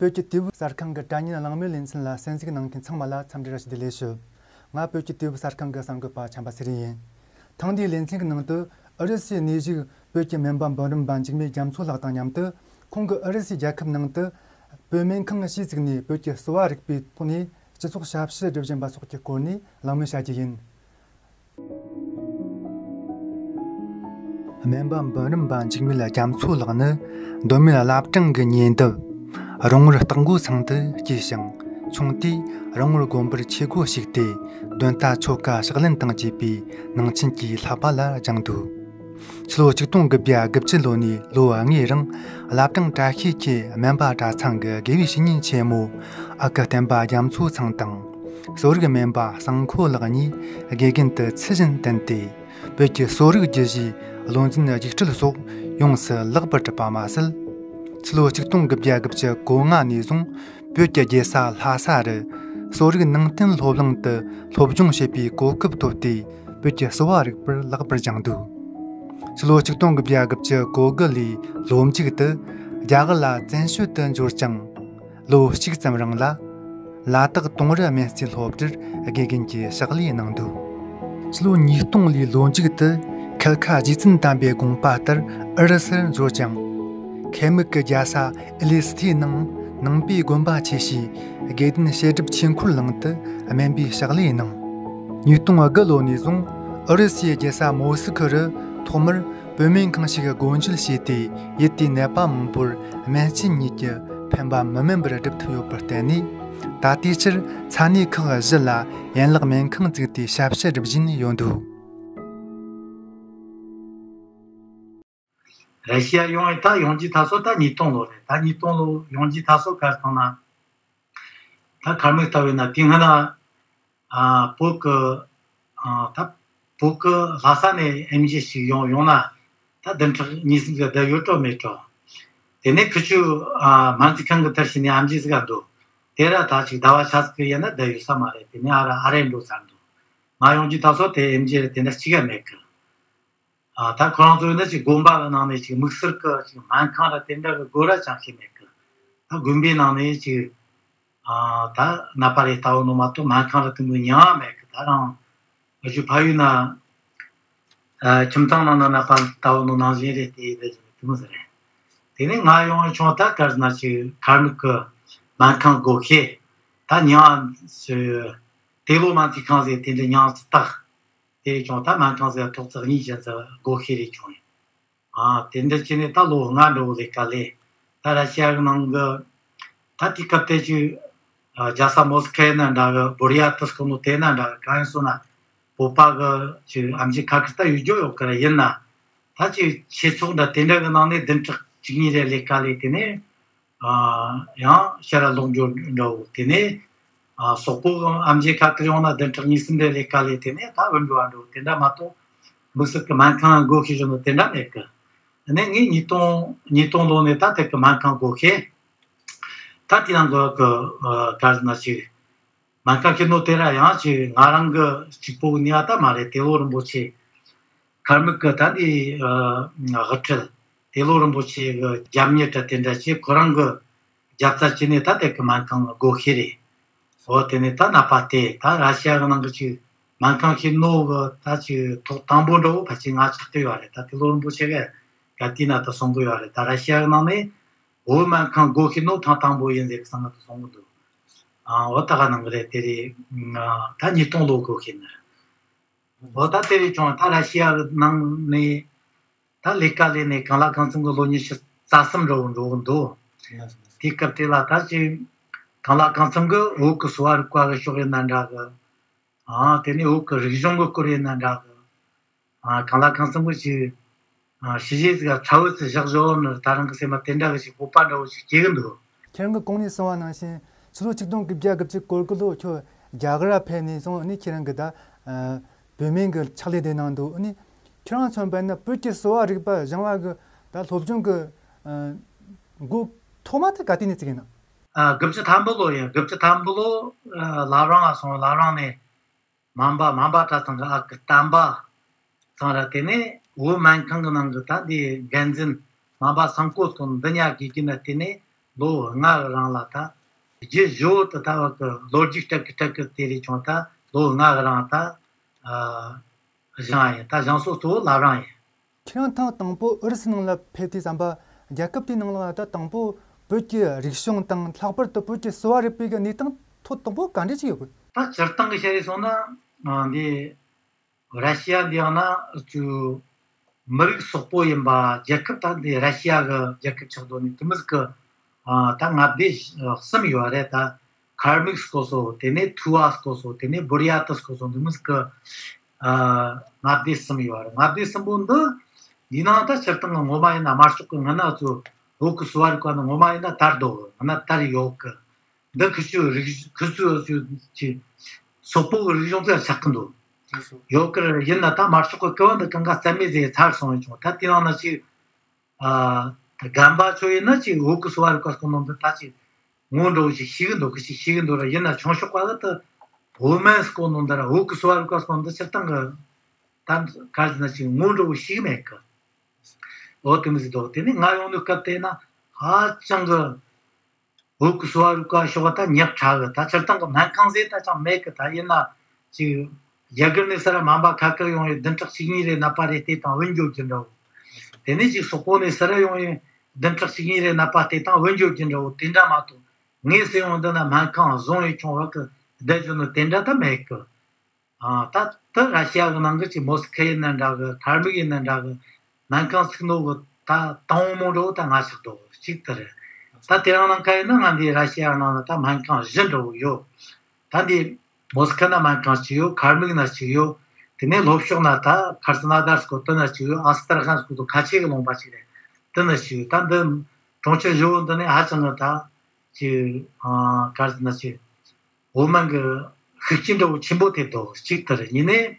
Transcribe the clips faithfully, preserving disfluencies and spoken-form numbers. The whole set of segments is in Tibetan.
བོད་ཀྱི་དུས་བབ་གསར་ཁང་གི་དྲ་བརྙན་གླེང་མོལ་ལེ་ཚན་ལ་གསན་གཟིགས་གནང་མཁན་ཚང་མ་ལ་འཚམས་འདྲི་ར་ཞུ་བདེ་ལེགས་ཞུ། ང་བོད་ཀྱི་དུས་བབ་གསར་ཁང་གི་གསར་འགོད་པ་བྱམས་པ་ཚེ་རིང་ཡིན། ཐེངས་འདིའི་ལེ་ཚན་གྱི་ནང་དུ་ཨུ་རུ་སུའི་གནས་བཞུགས་བོད་ཀྱི་སྨན་པ་འབུམ་རམས་པ་འཇིགས་མེད་རྒྱ་མཚོ་ལགས་དང་མཉམ་དུ། ཁོང་གིས་ཨུ་རུ་སུའི་རྒྱལ་ཁབ་ནང་དུ་བོད་སྨན་ཁང་གཞི་བཙུགས་ནས་བོད་ཀྱི་གསོ་བ་རིག་པའི་ཐོག་ནས་སྤྱི་ཚོགས་ཞབས་ཞུ་སྒྲུབ་བཞིན་པ་སོགས་ཀྱི་སྐོར་ནས་གླེང་མོལ་བྱ་རྒྱུ་ཡིན། སྨན་པ་འབུམ་རམས་པ་འཇིགས་མེད་རྒྱ་མཚོ་ལགས་ནི་མདོ་སྨད་བླ་བྲང་གི་ཉེ་འདབས་རོང་ངོར་སྟག་མགོ་ཚང་དུ་སྐྱེས་ཤིང་། ཆུང་དུས་རོང་ངོར་དགོན་པར་ཆོས་སྒོ་ཞུགས་ཏེ། འདོན་རྟ་ཆོ་ག་ཕྱག་ལེན་དང་བཅས་པའི་ནང་ཆེན་གྱི་བསླབ་པ་ལ་སྦྱངས་འདུག། ཕྱི་ལོ་ཆིག་སྟོང་དགུ་བརྒྱ་དགུ་བཅུ་ལོ་ནས་ལོ་ལྔའི་རིང་བླ་བྲང་བཀྲ་ཤིས་འཁྱིལ་སྨན་པ་གྲྭ་ཚང་གི་དགེ་བའི་བཤེས་གཉེན་ཆེན་མོ་ཨ་ཁུ་བསྟན་པ་རྒྱ་མཚོ་ཚང་དང་། གསོ་རིག་སྨན་པ་སང་ཁོ་ལགས་གཉིས་དགེ་རྒན་དུ་ཚུལ་བཞིན་བསྟེན་ཏེ། བོད་ཀྱི་གསོ་རིག་རྒྱུད་བཞིའི་བློ་འཛིན་རྒྱུགས་སྤྲོད་སོགས་ཡོངས་སུ་ལེགས་པར་གྲུབ་པ་མ་ཟད། ཕྱི་ལོ་ཆིག་སྟོང་དགུ་བརྒྱ་དགུ་བཅུ་གོ་ལྔ་ནས་བཟུང་བོད་ཀྱི་རྒྱལ་ས་ལྷ་ས་རུ་གསོ་རིག་ནང་བསྟན་སློབ་གླིང་དུ་སློབ་སྦྱོང་བྱེད་པའི་གོ་སྐབས་ཐོབ་སྟེ། བོད་ཀྱི་གསོ་བ་རིག་པར་ལེགས་པར་སྦྱངས་འདུག། ཕྱི་ལོ་ཆིག་སྟོང་དགུ་བརྒྱ་དགུ་བཅུ་གོ་དགུ་ལོའི་ལོ་མཇུག་ཏུ་རྒྱ་གར་ལ་བཙན་བྱོལ་དུ་འབྱོར་ཅིང་། ལོ་གཅིག་ཙམ་རིང་ལ་ལ་དྭགས་དུང་རི་སྨན་རྩིས་སློབ་གྲྭར་དགེ་རྒན་གྱི་ཕྱག་ལས་གནང་འདུག། ཕྱི་ལོ་ཉིས་སྟོང་ལོའི་ལོ་མཇུག་ཏུ་མཁལ་ཁ་རྗེ་བཙུན་དམ་པའི་དགོངས་པ་ལྟར་ཨུ་རུ་སུར་འབྱོར་ཅིང་། ཁེ་མིག་གི་རྒྱལ་ས་ཨི་ལི་སི་ཐིའི་ནང་ནང་པའི་དགོན་པ་ཆེ་ཤོས་དགེ་ལྡན་བཤད་སྒྲུབ་ཆོས་འཁོར་གླིང་དུ་སྨན་པའི་ཕྱག་ལས་གནང་། ཉིས་སྟོང་དགུ་ལོ་ནས་བཟུང་ཨུ་རུ་སུའི་རྒྱལ་ས་མོ་སི་ཁོ་རུ་ཐོག་མར་བོད་སྨན་ཁང་ཞིག་སྒོ་འབྱེད་བྱས་ཏེ། ཡུལ་དེའི་ནད་པ་མང་པོར་སྨན་རྩིས་གཉིས་ཀྱི་ཕན་པ་མི་དམན་པར་བསྒྲུབས་ཐུབ་ཡོད་པར་བརྟེན་ནས། ད་ལྟའི་ཆར་ས་གནས་ཁག་བཞི་ལ་ཡན་ལག་སྨན་ཁང་བཙུགས་ཏེ་ཞབས་ཞུ་སྒྲུབ་བཞིན་ཡོད་འདུག། ར་ཤི་ཡ་ཡོང་ཡི་ད་ཡོང་རྒྱུའི་དུས་ཚོད་ད་ཉིས་སྟོང་ལོ་རེད། ད་ཉིས་སྟོང་ལོ་ཡོང་རྒྱུའི་དུས་ཚོད་ག་རེ་བཏང་ན། ད་ཁར་མིག་ལྟ་བས་ན་དེ་སྔ་ན། ཨ། བོད་ཀྱི། ཨ། ད་བོད་ཀྱི་ལྷ་ས་ནས་ཨེམ་ཆི་ཞིག་ཡོང་ཡོང་ན། ད་བདུན་ཕྲག་གཉིས་གསུམ་ཟིག་བསྡད་ཡོད་འགྲོ་མེད་འགྲོ། དེ་ནས་ཁུ་ཆུ། ཨ། སྨན་རྩིས་ཁང་གི་མཐར་ཕྱིན་ནས་ཨེམ་ཆི་ཟིག་ག་འདུག། དེ་ར་ད་ཅིག་ཟླ་བ་ཆ་ཟིག་གི་ཡིན་ན་བསྡད་ཡོད་ས་མ་རེད། དེ་ནས་ཨ་ར་ཨ་རེ་འགྲོ་ཚར་འདུག། ང་ཡོང་རྒྱུའི་དུས་ཚོད་དེ་ཨེམ་ཆི་ར་དེ་འདྲ་གཅིག་ག་མེད་གི། ཨ། ད་ཁོ་རང་ཚོ་ནི་ཅིག་དགོན་པ་གི་ནང་ནས་ཅིག་དམིགས་བསལ་གི་ཅིག་སྨན་ཁང་ར་དེ་འདྲ་གི་སྒོ་ར་ཅང་ཤེས་མེད་གི། ད་དགོན་པའི་ནང་ནས་ཅིག། ཨ། ད་ནད་པ་རེ་ལྟ་བུ་ནོ་མ་གཏོགས་སྨན་ཁང་ར་དེ་མོ་མྱངས་མེད་གི། ད་རང་ཨ་ཞུ་ཕ་ཡུལ་ན། ཨ། ཁྱིམ་ཚང་ནང་ན་ནད་པ་ལྟ་བུ་ནོ་ནང་བཞིན་རེད། དེ་རེད་དེ་མོ་ཟེར་རེད། དེ་ནས་ང་ཡོང་བྱུང་ད་གར་ན་ཅིག་ཁར་མིག་གི་སྨན་ཁང་སྒོ་ཁེ། ད་མྱངས་ཟེར། ཏེ་ལོ་སྨན་རྩིས་ཁང་ཟེར་དེ་འདྲ་མྱངས་སུ་བཏགས། དེ་རེད་བྱུང་ད་སྨན་ཁང་ཟེར་ཐོག་བརྩེགས་གཉིས་ཅན་ཟེར་སྒོ་ཁེ་རེད་བྱུང་ཡིན། ཨ། དེ་འདྲ་བྱས་ནས་ད་ལོ་ལྔ་འགྲོ་བོ་ལས་ཀ་ལས། ད་ར་ཤི་ཡ་གི་ནང་གི་ད་དེ་སྐབས་དེ་ཅིག། ཨ། རྒྱལ་ས་མོ་སི་ཁ་ཡིན་ན་འདྲ་གི། བོར་ཡ་ཏི་སྐོ་ནོ་དེ་ན་འདྲ་གི། གང་ཡིན་སོང་ན་བོད་པ་གི་ཅིག་ཨེམ་ཆི་ཁ་ཁི་ད་ཡོད་རྒྱུ་ཡོད་གི་ར། ཡིན་ན་ད་ཅིག་ཆོས་ཚོགས་འདྲ་དེ་འདྲ་གི་ནང་ནས་བདུན་ཕྲག་གཅིག་གཉིས་རེ་ལས་ཀ་ལས། དེ་ནས། ཨ། ཡང་ཕྱིར་ར་ལོག་འགྱོ་འདྲ་བོ། དེ་ནས། ཨ། སོག་པོ་ཨེམ་ཆི་ཁ་ཁི་ཡོང་ན་བདུན་ཕྲག་གཉིས་གསུམ་རེ་ལས་ཀ་ལས། དེ་ནས་ད་འོན་འགྲོ་བ་འགྲོ་དེ་འདྲ་མ་གཏོགས་དམིགས་བསལ་གྱི་སྨན་ཁང་སྒོ་ཁེ་བཞིན་དུ་དེ་འདྲ་མེད་གི། དེ་ནས་ངས་ཉིས་སྟོང་ཉིས་སྟོང་ལོ་ནས་ད་དེ་གི་སྨན་ཁང་སྒོ་ཁེ། ད་དེ་ནང་གི་གི། ཨ། ག་རེ་ཟེར་ན་ཅིག་སྨན་ཁང་ཁེ་ནོ་དེ་ར་ཡང་ཅིག་ང་རང་གི་གཅིག་པོ་གི་ནུས་པ་ད་མ་རེད། ཏེ་ལོ་རིན་པོ་ཆེ་ཁར་མིག་གི་ད་འདི། ཨ། དབུ་ཁྲིད་ཏེ་ལོ་རིན་པོ་ཆེ་གི་རྒྱབ་གཉེར་དྲ་དེ་འདྲ་བྱས། ཁོ་རང་གི་རྒྱབ་རྩ་བྱས་ནས་ད་དེ་གི་སྨན་ཁང་སྒོ་ཁེ་རེད། འོ། དེ་ནས་ད་ནད་པ་དེ་ད་ར་ཤི་ཡ་གི་ནང་གི་ཅིག་སྨན་ཁང་ཁེ་ནོ་གི་ད་ཅིག་ཐོག་དང་པོ་འདྲ་བོ་ཕལ་ཆེར་ང་ཆགས་ཀྱི་ཡོད་རེད། ད་ཏེ་ལོ་རིན་པོ་ཆེ་གི་ག་དུས་ན་ད་གསུང་གི་ཡོད་རེད། ད་ར་ཤི་ཡ་གི་ནང་ནས་བོད་སྨན་ཁང་སྒོ་ཁེ་ནོ་ཐེངས་དང་པོ་ཡིན་ཟེར་གི་གསང་གི་ད་གསུང་གི་འདུག། ཨ། འོ། ད་ག་ནང་གི་རེད། དེ་རེད། ཨ། ད་ཉིས་སྟོང་ལོ་སྒོ་ཁེ་ནི་རེད། འོ། ད་དེ་རེད་བྱུང་ད་ར་ཤི་ཡ་གི་ནང་ནས་ད་ལས་ཀ་ལས་ནས་གང་ལ་གང་འཚམ་གི་ལོ་ཉི་ཤུ་རྩ་གསུམ་འགྲོ་འགྲོ་གི་འདུག། དེའི་སྐབས་དེ་ལ་ད་ཅིག་གང་ལ་གང་འཚམ་གི་བོད་ཀྱི་གསོ་བ་རིག་པ་གི་ཕྱོགས་ཡིན་ན་འདྲ་གི། ཨ། དེ་ནས་བོད་ཀྱི་རིག་གཞུང་གི་སྐོར་ཡིན་ན་འདྲ་གི། ཨ། གང་ལ་གང་འཚམ་གི་ཅིག། ཨ། ཞི་བྱེད་ཟིག་ག་ཁྲ་བོ་ཙི་བཞག་བཞག་ནི་ད་རང་གི་སེམས་མ་དེ་འདྲ་གི་ཅིག་སྤོབས་པ་འདྲ་བོ་ཅིག་སྐྱེ་གི་འདུག། ཁྱེད་རང་གི་གོང་ནས་གསུངས་པ་ནང་བཞིན་ཕྱི་ལོ་ཆིག་སྟོང་དགུ་བརྒྱ་དགུ་བཅུ་གོ་དགུ་ལོ་ཁྱོད་རྒྱ་གར་ཕེབས་ནས་སོང་། ཨ་ནི་ཁྱེད་རང་གི་ད། ཨ། བོད་སྨན་གི་ཕྱག་ལས་དེ་གནང་འདུག། ཨ་ནི་ཁྱེད་རང་མཚོན་པ་ན་བོད་ཀྱི་གསོ་བ་རིག་པ་སྦྱང་བ་གི་ད་སློབ་སྦྱོང་གི། ཨ། འགོ་ཐོག་མ་དེ་ག་དུས་ནས་བཙུགས་ཡིན་ན། ཨ། དགུ་བཅུ་ཐམ་པོ་ལོ་ཡིན། དགུ་བཅུ་ཐམ་པོ་ལོ། ཨ། བླ་བྲང་ང་སོང་། བླ་བྲང་ནས། སྨན་པ་སྨན་པ་གྲྭ་ཚང་གི་ཨ་ཁུ་བསྟན་པ་ཚང་ར། དེ་ནས་བོད་སྨན་ཁང་གི་ནང་གི་ད་འདི་འགན་འཛིན་སྨན་པ་སང་ཀོ་ཚོ་འདི་ཉག་གི་གི་ན། དེ་ནས་ ལོ་ལྔ་གི་རིང་ལ་ད་རྒྱུ་བཞི་བོ་དེ་ད་བ་གི་ལོ་རྒྱུས་སྐྲག་གི་སྐྲག་གི་དེ་རེད་ཀྱང་ད་ལོ་ལྔ་གི་རིང་ད་ཨ་བཞེངས་ཡིན། ད་བཞེངས་སོ་གཙོ་བོ་བླ་བྲང་ཡིན། ཁྱེད་རང་ཐེངས་དང་པོ་ཨུ་རུ་སུའི་ནང་ལ་ཕེབས་དུས་ཙམ་པ་རྒྱལ་ཁབ་དེའི་ནང་ལ་ད་དང་པོ་བོད་ཀྱི་རིག་གཞུང་དང་ལྷག་པར་དུ་བོད་ཀྱི་གསོ་བ་རིག་པའི་གི་གནས་སྟངས་ཐོག་དང་པོ་ག་འདྲ་ཅིག་ཡོད་དགོས། ད་སྤྱིར་བཏང་གི་བཤད་རེས་སོང་ན་ཨ་འདི་ར་ཤི་ཡ་འདི་ཡང་ན་ཅུ་མི་རིགས་སོག་པོ་ཡིན་པ་རྒྱལ་ཁབ་ད་འདི་ར་ཤི་ཡ་གི་རྒྱལ་ཁབ་ཆགས་དོ་ནི་དེ་མི་ཟིག་གི་ཨ་ད་མངའ་སྡེ་གསུམ་ཡོད་རེད། ད་ཁར་མིག་སྐོར་སོ་དེ་ནས་ཐུ་བ་སྐོར་སོ་དེ་ནས་བུར་ཡ་ཏི་སྐོར་སོ་འདི་མི་ཟིག་གི་ཨ་མངའ་སྡེ་གསུམ་ཡོད་རེད། མངའ་སྡེ་གསུམ་པོ་འདི་འདི་ནང་ད་སྤྱིར་བཏང་གི་ངོ་མ་ཡིན་ན་དམར་ཤོག་གི་ངི་ན་ཚོ་བོད་ཀྱི་གསོ་བ་རིག་པ་ནི་ངོ་མ་ཡིན་ན་དར་འདུག་གི་ངི་ན་དར་ཡོད་གི། འདི་ཁུ་ཚོའི་རིག་ཁུ་ཚོའི་ཅི་སོག་པོ་གི་རིག་གཞུང་དེ་ཆགས་ཀྱི་འདུག་ཡོད་གི་རེད། ཡིན་ན་ད་དམར་ཤོག་གི་སྐུ་བ་འདི་གང་ག་རྩ་མེད་ཟེར་ཚར་སོང་བྱུང་། ད་དེ་ནང་ན་ཅིག་ཨ་ད་རྒན་པ་ཚོ་ཡིན་ན་ཅིག་བོད་ཀྱི་གསོ་བ་རིག་པ་སྐོར་ནང་དུ་ད་ཅིག་ངོ་འདྲ་བོ་ཞིག་ཤེས་གི་འདུག་གི་ཞིག་ཤེས་གི་འདུག་ར། ཡིན་ན་ཆུང་ཤོག་པ་གི་ད་བོད་སྨན་སྐོར་ནང་དུ་ར་བོད་ཀྱི་གསོ་བ་རིག་པ་སྐོར་ནང་དུ་སྤྱིར་བཏང་གི་ད་ག་རེ་ཟེར་ན་ཅིག་ངོ་འདྲ་བོ་ཞིག་མེད་གི། འོ་དེ་མི་ཟེར་འདུག་དེ་ནས་ང་ཡོང་དུས་སྐབས་དེ་ན་ཧ་ཅང་གི་བོད་ཀྱི་གསོ་བ་རིག་པ་ཤོག་ད་ཉག་ཕྲ་གི། ད་སྤྱིར་བཏང་གི་སྨན་ཁང་ཟེར་ད་ཅང་མེད་གི། ད་ཡིན་ན་ཅིག་རྒྱ་གར་ནས་ས་ར་མ་འབའ་ཁ་ཁ་ཡོང་ཡི་བདུན་ཕྲག་གཅིག་གཉིས་རེ་ནད་པ་རེ་བལྟས་དང་བུད་འགྱོ་རྒྱུ་འདྲ་བོ། དེ་ནས་ཅིག་སོག་པོ་ནས་ས་ར་ཡོང་ཡི་བདུན་ཕྲག་གཅིག་གཉིས་རེ་ནད་པ་བལྟས་དང་བུད་འགྱོ་རྒྱུ་འདྲ་བོ་དེ་འདྲ་མ་གཏོགས་ངས་ཟེར་ཡོང་འདི་ན་སྨན་ཁང་བཟུང་ཡི་ཆུང་བ་གི་བསྡད་རྒྱུ་ནི་དེ་འདྲ་ད་མེད་གི། ཨ་ད་ད་ར་ཤི་ཡ་གི་ནང་གི་ཅིག་མོ་སི་ཁི་ཡིན་ན་འདྲ་གི། ཁར་མིག་ཡིན་ན་འདྲ་གི། སྨན་ཁང་ཚུགས་ནོ་གི་ད་དང་བོ་མོ་འདྲ་བོ་ད་ང་ཆགས་འདུག་གཅིག་དེ་རེད། ད་དེ་རང་ནང་ཁ་ཡིན་ན་ང་འདི་ར་ཤི་ཡ་ནང་ལ་ད་སྨན་ཁང་བཞི་འདྲ་བོ་ཡོད། ད་འདི་མོ་སི་ཁི་ན་སྨན་ཁང་གཅིག་ཡོད། ཁར་མིག་ན་གཅིག་ཡོད། དེ་ནས་ལྷོ་ཕྱོགས་ན་ད་ཁར་སི་ན་དར་སྐོར་དེ་ན་གཅིག་ཡོད། ཨ་སི་ཏར་ཁན་སྐོར་དུ་ཁ་ཆེ་གི་ལུང་པ་གཅིག་རེད། དེ་ན་གཅིག་ཡོད། ད་འདི་གྲོང་ཁྱེར་བཞི་བོ་འདི་ནས་ཧ་ཅང་གི་ད་ཅིག་ཨ་ག་རེ་ཟེར་ན་ཅིག་བོད་སྨན་གྱི་ཤུགས་རྐྱེན་འདྲ་བོ་ཆེན་པོ་ཐེབས་འདུག་གཅིག་དེ་རེད། གཉིས་ནས་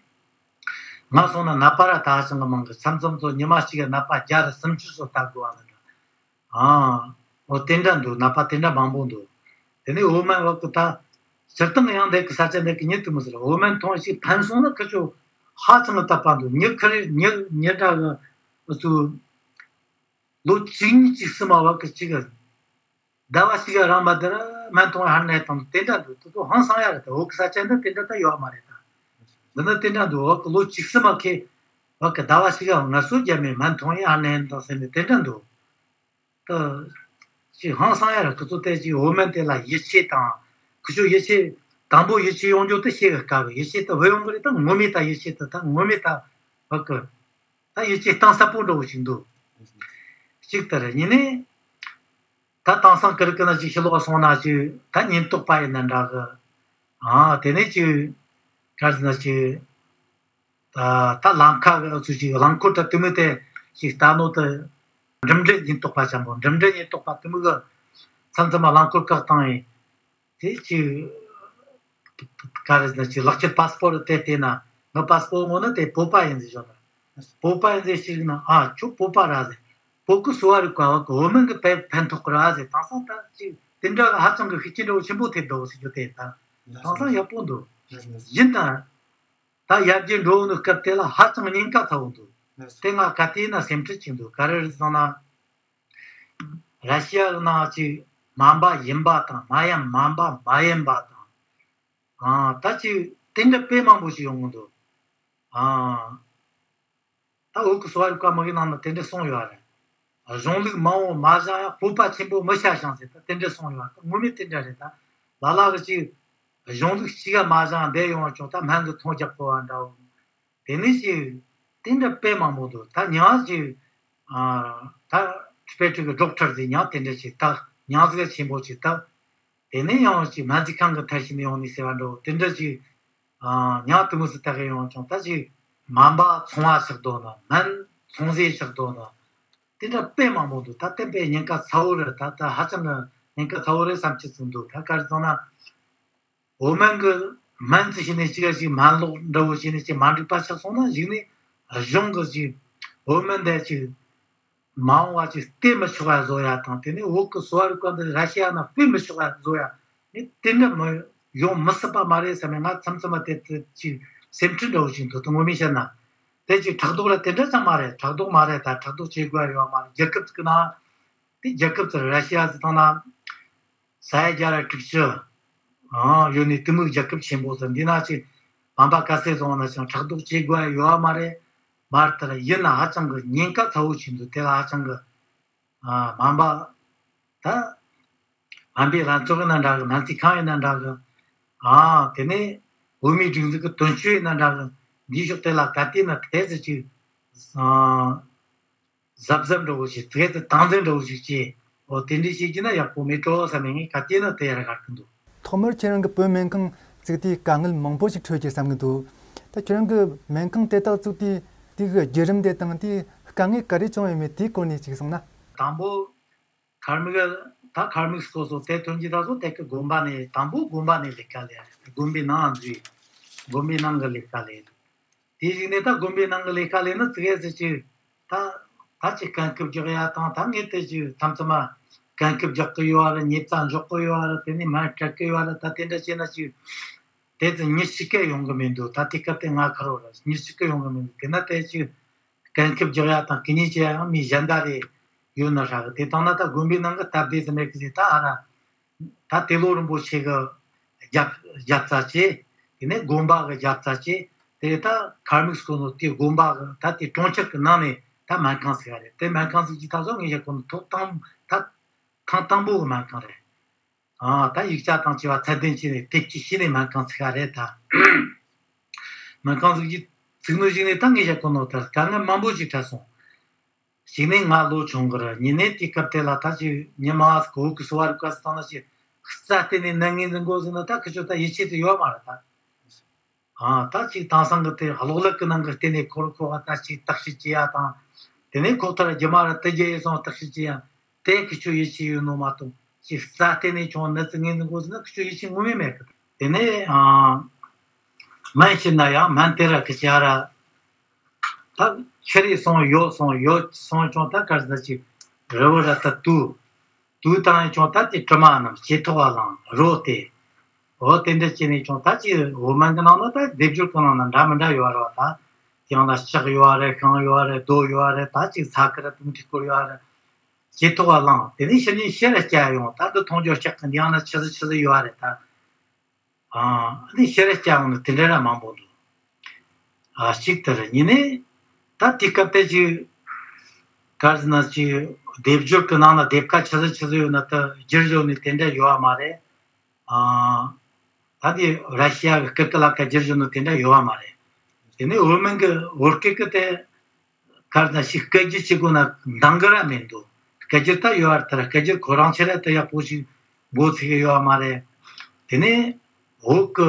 ང་སོང་ན་ནད་པ་ར་ད་ཧ་ཅང་གི་མང་གི། མཚམས་མཚམས་སུ་ཉི་མ་གཅིག་གི་ནད་པ་བརྒྱ་ར་སུམ་ཅུ་སོགས་ལྟ་དགོས་པ་ལ་འདྲ། ཨ་འོ་དེ་འདྲ་འདུག་ནད་པ་དེ་འདྲ་མང་པོ་འདུག་དེ་ནས་བོད་སྨན་བབ་གི་ད་སྤྱིར་བཏང་ཡང་འདེགས་གི་ས་ཆ་འདེགས་གི་ཉིད་དུ་མི་ཟེར། བོད་སྨན་ཐོང་ཞིག་ཕན་སོང་ན་ཁི་ཆོ་ཧ་ཅང་གི་དད་པ་འདུག་ཉི་ཁ་རེ་ཉི་ཉི་འདྲ་གི་ཚུ་ལོ་གཅིག་གཉིས་གཅིག་སུ་མ་བབ་གི་གཅིག་གི་ཟླ་བ་གཅིག་ག་རང་མ་དེ་ར་སྨན་ཐོང་ཧར་ནས་དང་དེ་འདྲ་འདུག་དེ་ཚོ་ཧང་སང་ཡ་རེད། ད་འོག་གི་ས་ཆ་འདི་དེ་འདྲ་ད་ཡོད་མ་རེད། ད་འདི་ནི་དེ་འདྲ་འདུག་འོག་གི་ལོ་གཅིག་སུ་མ་ཁེ་འོག་གི་ཟླ་བ་གཅིག་ག་ང་སོ་རྒྱ་མེད་སྨན་ཐོང་ཡ་ཧར་ནས་དང་ཟེར་ནས་དེ་འདྲ་འདུག་ད་ཅིག་ཧང་སང་ཡ་རེད། ཁི་ཚོ་དེ་ཅིག་བོད་སྨན་དེ་ལ་ཡིད་ཆེས་དང་ཁི་ཆོ་ཡིད་ཆེས་དང་པོ་ཡིད་ཆེས་ཡོང་རྒྱུ་དེ་ཤེས་གི་དཀའ་གི། ཡིད་ཆེས་དེ་བུད་ཡོང་གི་རེད། ད་ངོ་མས་ད་ཡིད་ཆེས་དེ་ད་ངོ་མས་ད་བ་གི་ད་ཡིད་ཆེས་གཏིང་ཟབ་པོ་འདྲ་བོ་ཞིག་འདུག་གཅིག་དེ་རེད། གཉིས་ནས། ད་དེང་སང་ཀི་རི་ཀི་ན་ཅིག་ཕྱི་ལོགས་སོང་ན་ཅིག་ད་ཉེན་རྟོག་པ་ཡིན་ན་འདྲ་གི། ཨ་དེ་ནས་ཅིག་ག་རེ་ཟེར་ན་ཅིག་ད་ད་ལམ་ཁ་གི་ཨུ་ཚུགས་ཅིག་རླངས་འཁོར་ད་དེ་མོ་དེ་ཅིག་ལྟ་ནོ་དེ་འགྲིམ་འགྲུལ་ཉེན་རྟོག་པ་ཅན་པོ་འགྲིམ་འགྲུལ་ཉེན་རྟོག་པ་དེ་མོ་གི་མཚམས་མཚམས་མ་རླངས་འཁོར་བཀག་བཏང་ཡིན། དེ་ཅིག་ག་རེ་ཟེར་ན་ཅིག་ལག་ཁྱེར་པ་སི་པོར་དེ་བལྟས་ན་ངའི་པ་སི་པོར་ངོ་ན་དེ་བོད་པ་ཡིན་ཟེར་བཞག་ན། བོད་པ་ཡིན་ཟེར་ཞིག་ན་ཨ་ཁྱོད་བོད་པ་ར་ཟེར། བོད་ཀྱི་གསོ་བ་རིག་པ་བ་གི་བོད་སྨན་གྱི་ཕན་ཕན་ཐོགས་གི་ར་ཟེར། དེང་སང་ད་ཅིག་དེ་འདྲ་ཧ་ཅང་གི་ཤུགས་རྐྱེན་འདྲ་བོ་ཆེན་པོ་ཐེབས་འདུག་ཟེར་རྒྱུ་དེ་ད་དེང་སང་ཡག་པོ་འདུག་ཡིན་ད་ད་ཡར་རྒྱས་འགྲོ་བའི་སྐབས་དེ་ལ་ཧ་ཅང་ཉེན་ཁ་ཚ་བོ་འདུག་དེ་ང་ག་དུས་ན་སེམས་ཁྲལ་ཅིག་འདུག་ག་རེ་རེད་ཟེར་ན། ར་ཤི་ཡ་གི་ནང་ཅིག་སྨན་པ་ཡིན་པ་དང་མ་ཡིན་སྨན་པ་མ་ཡིན་པ་དང་། ཨ་ད་ཅིག་དེ་འདྲ་དཔེ་མང་པོ་ཞིག་ཡོང་གི་འདུག་ཨ་ད་བོད་ཀྱི་གསོ་བ་རིག་པ་མི་གི་ནང་ན་དེ་འདྲ་གསུངས་ཡོད་རེད། གཞུང་ལུགས་མང་བོ་མ་བཞེངས་ཡང་སྤོབས་པ་ཆེན་པོ་མི་བྱ་ཞིང་ཟེར་ད་དེ་འདྲ་གསུངས་ཡོད་རེད། ངོ་མས་དེ་འདྲ་རེད། ད་ལ་ལ་གི་ཅིག་གཞུང་ལུགས་གཅིག་ག་མ་བཞེངས་བསྡད་ཡོང་བ་ཅུང་ད་སྨན་གི་ཚོང་རྒྱག་དགོས་པ་འདྲ་བོ། དེ་ནས་ཅིག་དེ་འདྲ་དཔེ་མང་པོ་འདུག་ད་ཉང་ཅིག་ཨ་ད་ཊི་བེ་ཊི་གི་ཌོག་ཊར་ཟེར་ཉང་དེ་འདྲ་ཅིག་ད་ཉང་ཟིག་ཆེན་པོ་ཅིག་ད་དེ་ནས་ཡང་ཅིག་སྨན་རྩིས་ཁང་གི་མཐར་ཕྱིན་ནས་ཡོང་ནས་ཟེར་བ་འདྲ་བོ་དེ་འདྲ་ཅིག་ཨ་ཉང་དུ་མུ་སི་ད་གི་ཡོང་ཅུང་ད་ཅིག་སྨན་པ་ཚོང་བ་ཆགས་འདུག་ན་སྨན་ཚོང་ཟས་ཆགས་འདུག་ན་དེ་འདྲ་དཔེ་མང་པོ་འདུག་ད་བསྟན་པའི་ཉེན་ཁ་ཚ་བོ་རེད། ད་ད་ཧ་ཅང་གི་ཉེན་ཁ་ཚ་བོ་རེད་བསམ་གྱི་ཚུལ་འདུག་ད་ག་རེ་ཟེར་ན། བོད་སྨན་གི་སྨན་རྩིས་བྱས་ནས་གཅིག་ག་གཅིག་སྨན་ལོག་འདྲ་བོ་བྱས་ནས་གཅིག་མ་འགྲིག་པ་ཆགས་སོང་ན་གཞུག་ནས་གཞུང་གི་གཅིག་བོད་སྨན་དེ་གཅིག་མ་འོངས་པ་གཅིག་སྟེར་མི་ཆོག་པ་བཟོ་ཡ་དང་དེ་ནས་བོད་ཀྱི་གསོ་བ་རིག་པ་འདི་ར་ཤི་ཡ་ནང་སྤེལ་མི་ཆོག་པ་བཟོ་ཡ་ནི་དེ་འདྲ་མི་ཡོང་མི་སྲིད་པ་མ་རེད་བསམ་ནས་ང་མཚམས་མཚམས་མ་དེ་དེ་གཅིག་སེམས་ཁྲལ་འདྲ་བོ་ཞིག་འདུག་ད་ངོ་མས་བཤད་ན་དེ་གཅིག་ཕྲག་དོག་ལ་དེ་འདྲ་ཙམ་མ་རེད། ཕྲག་དོག་མ་རེད། ད་ཕྲག་དོག་བྱེད་དགོས་ཡ་ཡོད་མ་རེད། རྒྱལ་ཁབ་ཅིག་གི་ནང་། དེ་རྒྱལ་ཁབ་ཚོར་ར་ཤི་ཡ་ཟེར་བཏང་ན། ས་ཡ་བརྒྱ་ར་དྲུག་ཅུ། ཨང་། ཡོད་ནི་གཏི་མུག་རྒྱལ་ཁབ་ཆེན་པོ་ཟེར། འདི་ན་ཅིག་བམ་པ་ག་ཚད་བཟུང་བ་ན་ཅང་ཕྲག་དོག་བྱེད་དགོས་ཡོད་མ་རེད། མར་ལྟར་ཡིན་ན་ཧ་ཅང་གི་ཉེན་ཁ་ཚ་བོ་ཆེན་འདུག་དེ་ལ་ཧ་ཅང་གི། ཨ། སྨན་པ། ད། སྨན་པའི་ལྷན་ཚོགས་ཡིན་ན་འདྲ་གི། སྨན་རྩིས་ཁང་ཡིན་ན་འདྲ་གི། ཨ། དེ་ནས་བོད་མིའི་སྒྲིག་འཛུགས་ཀྱི་དོན་གཅོད་ཡིན་ན་འདྲ་གི། འདིའི་ཕྱོགས་དེ་ལ་ག་དུས་ན་དེ་ཚོ་ཅིག་ཨ། གཟབ་གཟབ་འདྲ་བོ་ཞིག་དེ་ཚོ་དམ་འཛིན་འདྲ་བོ་ཞིག་བྱས། འོ་དེ་འདྲ་བྱེད་རྒྱུ་ན་ཡག་པོ་མེད་འགྲོ་བསམ་ནས་ངས་ག་དུས་ན་དེ་ཡར་གར་གི་འདུག་ཐོག་མར་ཁྱེད་རང་གི་བོད་སྨན་ཁང་བཙུགས་དུས་དཀའ་ངལ་མང་པོ་ཞིག་འཕྲད་ཀྱི་བསམ་གི་འདུག་ད་ཁྱེད་རང་གི་སྨན་ཁང་དེ་དག་བཙུགས་དུས་དེ་གི་བརྒྱུད་རིམ་དེ་དང་དེ་དཀའ་ངལ་ག་རེ་བྱུང་ཡོད་མེད་དེའི་སྐོར་ནས་ཅིག་གསུངས་ན། དང་པོ། ཁར་མིག་ད་ཁར་མིག་སྐོར་སོགས་དེ་ཐོན་གྱི་ད་སོ་དེ་གི་དགོན་པ་ནས། དང་པོ་དགོན་པ་ནས་ལས་ཀ་ལས། དགོན་པའི་ནང་འཛུལ། དགོན་པའི་ནང་གི་ལས་ཀ་ལས། དེའི་གཞུག་ནས་ད་དགོན་པའི་ནང་གི་ལས་ཀ་ལས་ནི་ཙི་གེ་ཙི་ཅིག་ད་ད་ཅིག་གན་རྐུབ་རྒྱག་ཡ་དང་། ད་ངས་དེ་ཅིག་མཚམས་མཚམས་མ་གན་རྐུབ་རྒྱག་གི་ཡོད་རེད། ཉེས་རྩ་འཇོག་གི་ཡོད་རེད། དེ་ནས་སྨན་སྤྲད་གི་ཡོད་རེད། ད་དེ་འདྲ་བྱས་ན་ཅིག་དེ་ཙི་མྱི་གཅིག་གི་ཡོང་གི་མི་འདུག་ད་དེ་སྐབས་དེ་ང་ཁ་རོག་ར་མྱི་གཅིག་གི་ཡོང་གི་མི་འདུག་དེ་ན་དེ་ཅིག་གན་རྐུབ་རྒྱག་ཡ་དང་གི་ཉེས་བྱེད་ཡ་ཡང་མི་གཞན་དག་རེ་ཡོད་ན་ཧྲ་གི། དེ་དང་ན་ད་དགོན་པའི་ནང་གི་སྟབས་བདེ་ཙི་མེད་གི་ཟེར། ད་ཨ་ར་ད་ཏེ་ལོ་རིན་པོ་ཆེ་གི་རྒྱབ་རྒྱབ་རྩ་བྱས། དེ་ནས་དགོན་པ་གི་རྒྱབ་རྩ་བྱས། དེ་ད་ཁར་མིག་སྐོར་ནོ་དེ་དགོན་པ་གི་ད་དེ་གྲོང་ཁྱེར་གི་ནང་ནས་ད་སྨན་ཁང་ཟིག་ཡ་རེད། དེ་སྨན་ཁང་ཟིག་གི་ད་སོ་ངས་བཤད་གོ་ནོ་ཐོག་དང་ད་ཐེངས་དང་པོ་གི་སྨན་ཁང་རེད། ཨ། ད་ཡིག་ཆ་དང་བཅས་པ་ཚད་ལྡན་བྱས་ནས་དེབ་སྐྱེལ་བྱས་ནས་སྨན་ཁང་ཚུགས་ཡ་རེད་ད། སྨན་ཁང་ཟིག་གི་ཚུགས་ནོ་ཞིག་ནས་ད་ངས་བཤད་གོ་ནོ་ད་དཀའ་ངལ་མང་པོ་ཞིག་འཕྲད་སོང་། གཅིག་ནས་ང་ལོ་ཆུང་གི་རེད། གཉིས་ནས་དེ་སྐབས་དེ་ལ་ད་ཅིག་ཉི་མ་གོ་གི་སོ་བར་བཀའ་སི་ཐང་ན་ཅིག་རྩ་བལྟས་ནས་ནད་ངོས་འཛིན་དགོས་ཟེར་ན་ད་ཁི་ཆོ་ད་ཡིད་ཆེས་ཚོ་ཡོད་མ་རེད་ད། ཨ། ད་ཅིག་དེང་སང་གི་དེ་གློག་ཀླད་ཀྱི་ནང་གི་བལྟས་ནས་ཁོར་ཁོ་ག་ད་ཅིག་བརྟག་དཔྱད་བྱེད་ཡ་དང་། དེ་ནས་ཁོག་ཐར་རྒྱུ་མ་རེད་དེ་རྒྱུ་ཡིན་སོང་བརྟག་དཔྱད་བྱེད་ཡ་དེ་ཁི་ཆོ་ཡིད་ཆེས་ཡོད་ནོ་མ་གཏོགས། ཅིག་རྩ་བལྟས་ནས་ཁྱོད་ནད་ཚོ་ངོས་འཛིན་དགོས་ཟེར་ན་ཁི་ཆོ་ཡིད་ཆེས་ངོ་མ་མེད་གི། དེ་ནས་ཨ། སྨན་བྱིན་ན་ཡང་སྨན་དེ་ར་ཁི་ཆོ་ཨ་ར། ད་ཁྱེར་ཡི་སོང་ཡོད་སོང་ཡོད་སོང་ཀྱང་ད་གར་ཟ་ཅིག་རི་བོ་ར་ད་དུ་དུ་དང་ཡི་ཀྱང་ད་དེ་དྲི་མ་རྣམས་ཇེ་ཐོག་ལ་ལངས་རོ་དེ། འོ་དེ་འདྲ་བྱས་ནས་ཀྱང་ད་ཅིག་འོ་སྨན་གི་ནང་ན་ད་སྡེབ་སྦྱོར་གི་ནང་ན་འདྲ་མི་འདྲ་ཡོད་ར་བ། ད་ཡང་ན་ལྕགས་ཡོད་རེད། ཤིང་ཡོད་རེད། རྡོ་ཡོད་རེད། ད་ཅིག་ས་ཁུ་ར་དུང་ཐིག་སྐོར་ཡོད་རེད། ཇེ་ཐོག་ལ་ལངས། དེ་ནས་ཕྱི་ནས་ཕྱི་ར་སྐྱ་ཡོང་། ད་འདི་མཐོང་རྒྱུ་ལྕགས་གི་འདི་ཡང་ན་ཆི་ཟི་ཆི་ཟི་ཡོད་རེད་ད། ཨ་ནི་ཕྱི་ར་སྐྱ་ཡོང་ནི་དེ་འདྲ་ར་མང་པོ་འདུག་ཨ། གཅིག་དེ་རེད། གཉིས་ནས་ད་དེ་སྐབས་དེ་ཅིག་གར་ཟེར་ན་ཅིག་སྡེབ་སྦྱོར་གི་ནང་ན་སྡེབ་ཁ་ཆི་ཟི་ཆི་ཟི་ཡོད་ན་ད་བསྒྱུར་བཞག་ནི་དེ་འདྲ་ཡོད་མ་རེད། ཨ། ད་དེ་ར་ཤི་ཡ་གི་སྐད་ཀྱི་ལ་ཁ་བསྒྱུར་བཞག་ནི་དེ་འདྲ་ཡོད་མ་རེད། དེ་ནས་བོད་སྨན་གི་བོད་སྐད་ཀྱི་དེ། གར་ན་ཞིག་སྐད་སྒྱུར་བྱེད་དགོས་ན་འདང་གི་ར་མེད་འདུག་སྐད་སྒྱུར་ད་ཡོད་ར་ད་ར་སྐད་སྒྱུར་ཁོ་རང་ཆེ་ར་ད་ཡག་པོ་ཞིག་འགོ་ཚུགས་ཀྱི་ཡོད་མ་རེད། དེ་ནས་བོད་ཀྱི་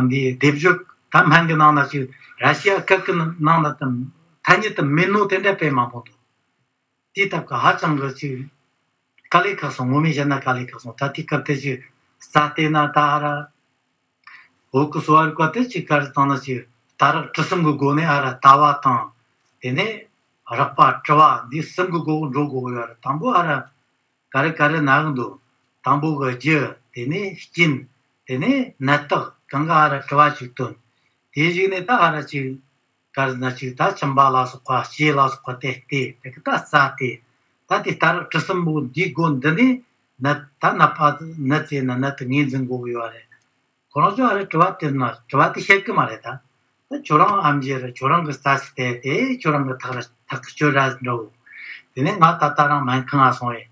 འདི་སྡེབ་སྦྱོར་ད་སྨན་གྱི་ནང་ན་ཞིག་ར་ཤི་ཡ་སྐད་ཀྱི་ནང་ན་ད་ཐ་སྙད་དུ་མེད་ནོ་དེ་འདྲ་དཔེ་མང་པོ་འདུག་དེའི་སྟབས་ཀྱིས་ཧ་ཅང་གི་ཅིག་དཀའ་ལས་ཁག་སོང་། ངོ་མས་བཤད་ན་དཀའ་ལས་ཁག་སོང་། ད་དེའི་སྐབས་དེ་ཅིག་རྩ་བལྟས་ན་ད་ཨ་ར། འོག་གི་གསོ་བ་རིག་པ་དེ་ཅིག་ག་རེ་བཏང་ན་ཅིག་ད་རགས་དྲི་གསུམ་གྱི་སྒོ་ནས་ཨ་ར་ལྟ་བ་དང་། དེ་ནས་རེག་པ་དྲི་བ་འདི་གསུམ་གྱི་སྒོ་འགྲོ་དགོས་ཀྱི་ཡོད་རེད། དང་པོ་ཨ་ར་ག་རེ་ག་རེ་ན་གི་འདུག་དང་པོ་གི་རྒྱུ། དེ་ནས་རྐྱེན། དེ་ནས་ནད་རྟགས་གང་ག་ཨ་ར་དྲི་བ་ཅིག་བཏོན། དེའི་གཞུག་ནས་ད་ཨ་ར་ཅིག་ག་རེ་ན་ཅིག་ད་མཆིན་པ་ལ་སོགས་པ་ལྕེ་ལ་སོགས་པ་དེ་བལྟས། དེ་གི་ད་རྩ་བལྟས། ད་དེ་ད་རགས་དྲི་གསུམ་པོ་འདིའི་སྒོ་འདི་ནས་ནད་ད་ནད་པ་ནད་ཟེར་ན་ནད་དེ་ངོས་འཛིན་དགོས་ཀྱི་ཡོད་རེད། ཁོ་རང་ཚོ་ཨ་རི་དྲི་བ་དེ་ན་དྲི་བ་དེ་བཤད་གི་མ་རེད་ད། ད་ཁྱོད་རང་ཨེམ་ཆི་རེད། ཁྱོད་རང་གི་རྩ་ཞིག་བལྟས་ཏེ་ཁྱོད་རང་གི་ཐག་ར་ཐག་གི་གཅོད་ར་འགྲོ། དེ་ནས་ང་ད་ལྟ་རང་སྨན་ཁང་ང་སོང་བས་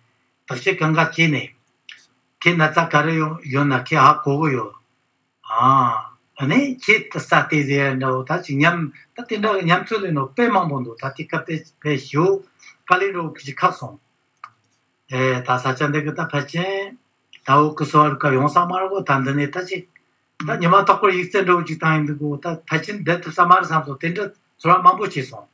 བརྟག་དཔྱད་གང་ག་བྱས་ནས་ཁྱེད་ན་ཚ་ག་རེ་ཡོད་ཡོད་ན་ཁྱེད་ཧ་གོ་གི་ཡོད། ཨ་ནི་ཁྱེད་ད་རྩ་བལྟས་ཟེར་འདྲ་བོ་ད་ཅིག་ཉམས་ད་དེ་འདྲ་གི་ཉམས་ཚོད་ལེན་ནོ་དཔེ་མང་པོ་འདུག་ད་དེ་སྐབས་དེ་དཔེ་ཞེ་པོ་དཀའ་ལས་འདྲ་བོ་ཁྱེད་ཀྱི་ཁག་སོང་། ཨེ། ད་ས་ཆ་འདི་གི་ད་ཕལ་ཆེར་ད་འོག་གི་གསོ་བ་རིག་པ་ཡོང་ས་མ་རེད་གོ་ད་འདི་ནས་ད་ཅིག་ད་ཉི་མ་རྟག་པར་ཡིག་ཚད་འདྲ་བོ་ཅིག་བཏང་ཡིན་འདུག་གོ་ད་ཕལ་ཆེར་འདི་ཐུབ་ས་མ་རེད་བསམ་སོང་། དེ་འདྲ་ཚོར་བ་མང་པོ་སྐྱེས་སོང་།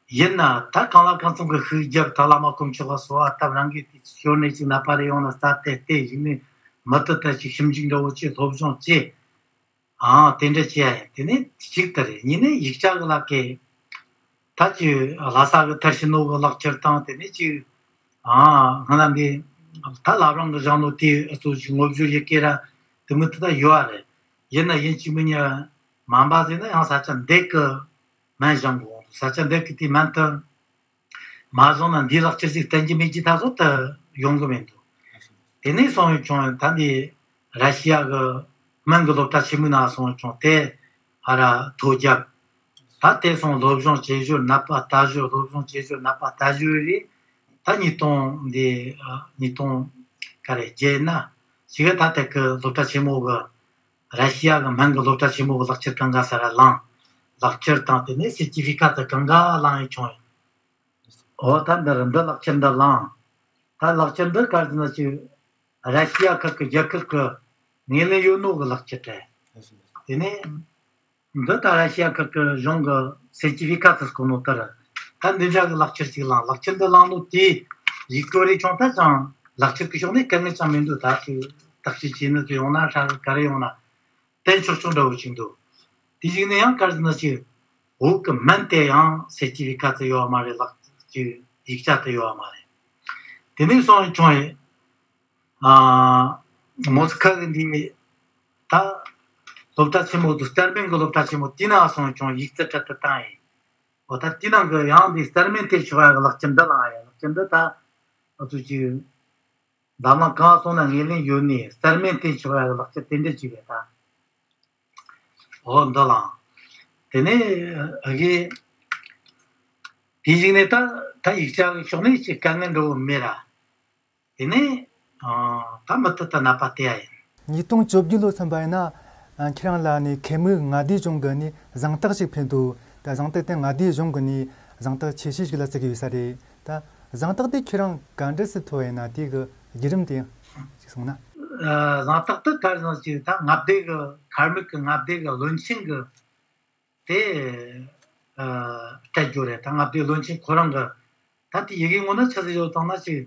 ཡིན་ན་ད་གང་ལ་གང་འཚམ་གི་ཤུགས་རྒྱབ། ད་བླ་མ་དཀོན་མཆོག་ག་གསོལ་བ་བཏབ། རང་གི་དུས་ཚོད་ཤོར་ནས་ཅིག་ནད་པ་རེ་ཡོང་ན་རྩ་བལྟས་ཏེ་གཞུག་ནས་མུ་མཐུད་ད་ཅིག་ཞིབ་འཇུག་འདྲ་བོ་ཅིག་སློབ་སྦྱོང་བྱས། ཨང་། དེ་འདྲ་བྱས་ཡ་ཡིན། དེ་ནས་གཅིག་དེ་རེད། གཉིས་ནས་ཡིག་ཆ་གི་ལག་གི་ད་ཅིག་ལྷ་ས་གི་མཐར་ཕྱིན་ནོ་གི་ལག་ཁྱེར་དང་། དེ་ནས་ཅིག་ཨང་། སྔ་ན་འདི་ད་བླ་བྲང་གི་བཞག་ནོ་དེ་ཨ་ཚོ་ཅིག་ངོ་བཅུ་ཡི་སྐེ་ར་དེ་མུ་མཐུད་ད་ཡོད་རེད། ཡིན་ན་ཡིན་གཅིག་མིན་གཉིས་སྨན་པ་ཟེར་ན་ཡང་ས་ཆ་འདི་གི་སྨན་བཞེངས་དགོས། ས་ཆ་འདི་གི་དེ་སྨན་དུ་ མ་བཟུང་ན་འདིའི་ལག་ཁྱེར་ཅིག་བསྟན་གྱི་མེད་ཀྱི་ད་གཟོད་ད་ཡོང་གི་མི་འདུག་དེ་ནས་སོང་བྱུང་ད་འདི་ར་ཤི་ཡ་གི་སྨན་གྱི་སློབ་གྲྭ་ཆེན་མོའི་ནང་སོང་བྱུང་དེ་ཨ་ར་ཐོ་རྒྱབ། ད་དེ་སོང་སློབ་སྦྱོང་བྱེད་ཞོར་ནད་པ་ལྟ་ཞོར་སློབ་སྦྱོང་བྱེད་ཞོར་ནད་པ་ལྟ་ཞོར་རེད། ད་ཉིས་སྟོང་འདི་ཨ་ཉིས་སྟོང་ག་རེ་བརྒྱད་ན་ཞིག་གི་ད་དེ་གི་སློབ་གྲྭ་ཆེན་མོ་གི་ར་ཤི་ཡ་གི་སྨན་གྱི་སློབ་གྲྭ་ཆེན་མོ་གི་ལག་ཁྱེར་གང་ག་ས་ར་བླངས། ལག་ཁྱེར་དང་དེ་ནས་སེར་ཊི་ཕི་ཀ་ཚི་གང་ག་བླངས་ཡོད་བྱུང་ཡོད། འོ་ད་འདི་ར་འདི་ལག་ཁྱེར་འདི་བླངས། ད་ལག་ཁྱེར་འདི་ག་རེ་ཟེར་ན་ཅིག་ར་ཤི་ཡ་ཁག་གི་རྒྱལ་ཁབ་ཀྱི་ངོས་ལེན་ཡོད་ནོ་གི་ལག་ཁྱེར་རེད། དེ་ནས་འདི་ད་ར་ཤི་ཡ་ཁག་གི་གཞུང་གི་སེར་ཊི་ཕི་ཀ་ཚི་སྐོར་ནོ་ལྟར་ད་འདི་འདྲ་གི་ལག་ཁྱེར་ཅིག་བླངས། ལག་ཁྱེར་འདི་བླངས་ནོ་དེ་ཡིག་སྐོར་རེ་བྱུང་ད་ཅང་ལག་ཁྱེར་གི་ཕྱོགས་ནས་དཀའ་ངལ་ཅང་མི་འདུག་ད་ཅིག་བརྟག་དཔྱད་བྱེད་ནི་ཚོ་ཡོང་ན་ཧྲ་གི་ག་རེ་ཡོང་ན། བསྟན་ཆོག་ཆོག་འདྲ་བོ་ཅིག་འདུག་དེ་ཞིག་ནས་ཡང་ག་རེ་ཟེར་ན་ཅིག་བོད་ཀྱི་སྨན་དེ་ཡང་སེར་ཊི་ཕི་ཀ་ཚི་ཡོད་མ་རེད། ལག་ཅིག་ཡིག་ཆ་དེ་ཡོད་མ་རེད། དེ་ནས་སོང་བྱུང་ཡིན། ཨ་མོ་སི་ཁ་གི་འདི་ད་སློབ་གྲྭ་ཆེན་མོ་དུ་རྩར་མན་གི་སློབ་གྲྭ་ཆེན་མོ་དེ་ན་སོང་བྱུང་ཡིག་ཚད་འཕྲལ་དུ་བཏང་ཡིན། འོ་ད་དེ་ནང་གི་ཡང་འདི་རྩར་མན་དེ་ཆོག་ཡ་གི་ལག་ཁྱེར་འདི་ལ་ཡ་ལག་ཁྱེར་འདི་ད་ཨ་ཚོ་ཅིག་འཛམ་གླིང་གང་སོང་ན་ངོས་ལེན་ཡོད་ནི་རྩར་མན་དེ་ཆོག་ཡ་གི་ལག་ཁྱེར་དེ་འདྲ་ཅིག་རེད་ད། འོ་འདི་ལ། དེ་ནས་ཨ་གི་དེ་ཞིག་ནས་ད་ད་ཡིག་ཆ་གི་ཕྱོགས་ནས་ཅིག་དཀའ་ངལ་འགྲོ་གི་མེད་ར། དེ་ནས་ཨ་ད་མུ་མཐུད་དུ་ནད་པ་དེ་ཡ་ཡིན། ཉིས་སྟོང་བཅོ་བརྒྱད་ལོ་ཚུན་པ་ཡིན་ན་ཨ་ཁྱེད་རང་ལ་ནི་ཁེ་མུག་མངའ་སྡེའི་གཞུང་གི་ནི་གཟེངས་རྟགས་ཤིག་ཕུལ་འདུག་ད་གཟེངས་རྟགས་དེ་མངའ་སྡེའི་གཞུང་གི་ནི་གཟེངས་རྟགས་ཆེ་ཤོས་ཤིག་ལ་བརྩི་གི་ཡོད་ས་རེད། ད་གཟེངས་རྟགས་དེ་ཁྱེད་རང་ག་འདྲ་སེ་ཐོབ་ཡིན་ན་དེ་གི་བརྒྱུད་རིམ་དེ་ཅིག་གསུངས་ན། ཨ་གཟེངས་རྟགས་དེ་ག་རེ་ཟེར་ན་ཅིག་ད་མངའ་སྡེ་གི་མཁར་དམག་གི་མངའ་སྡེ་གི་བློན་ཆེན་གི་དེ་ཨ་སྤྲད་རྒྱུ་རེད། ད་མངའ་སྡེ་བློན་ཆེན་ཁོ་རང་གི་ད་དེ་ཡི་གེ་ངོ་ན་ཆི་ཟིག་ཡོད་དང་ན་ཅིག་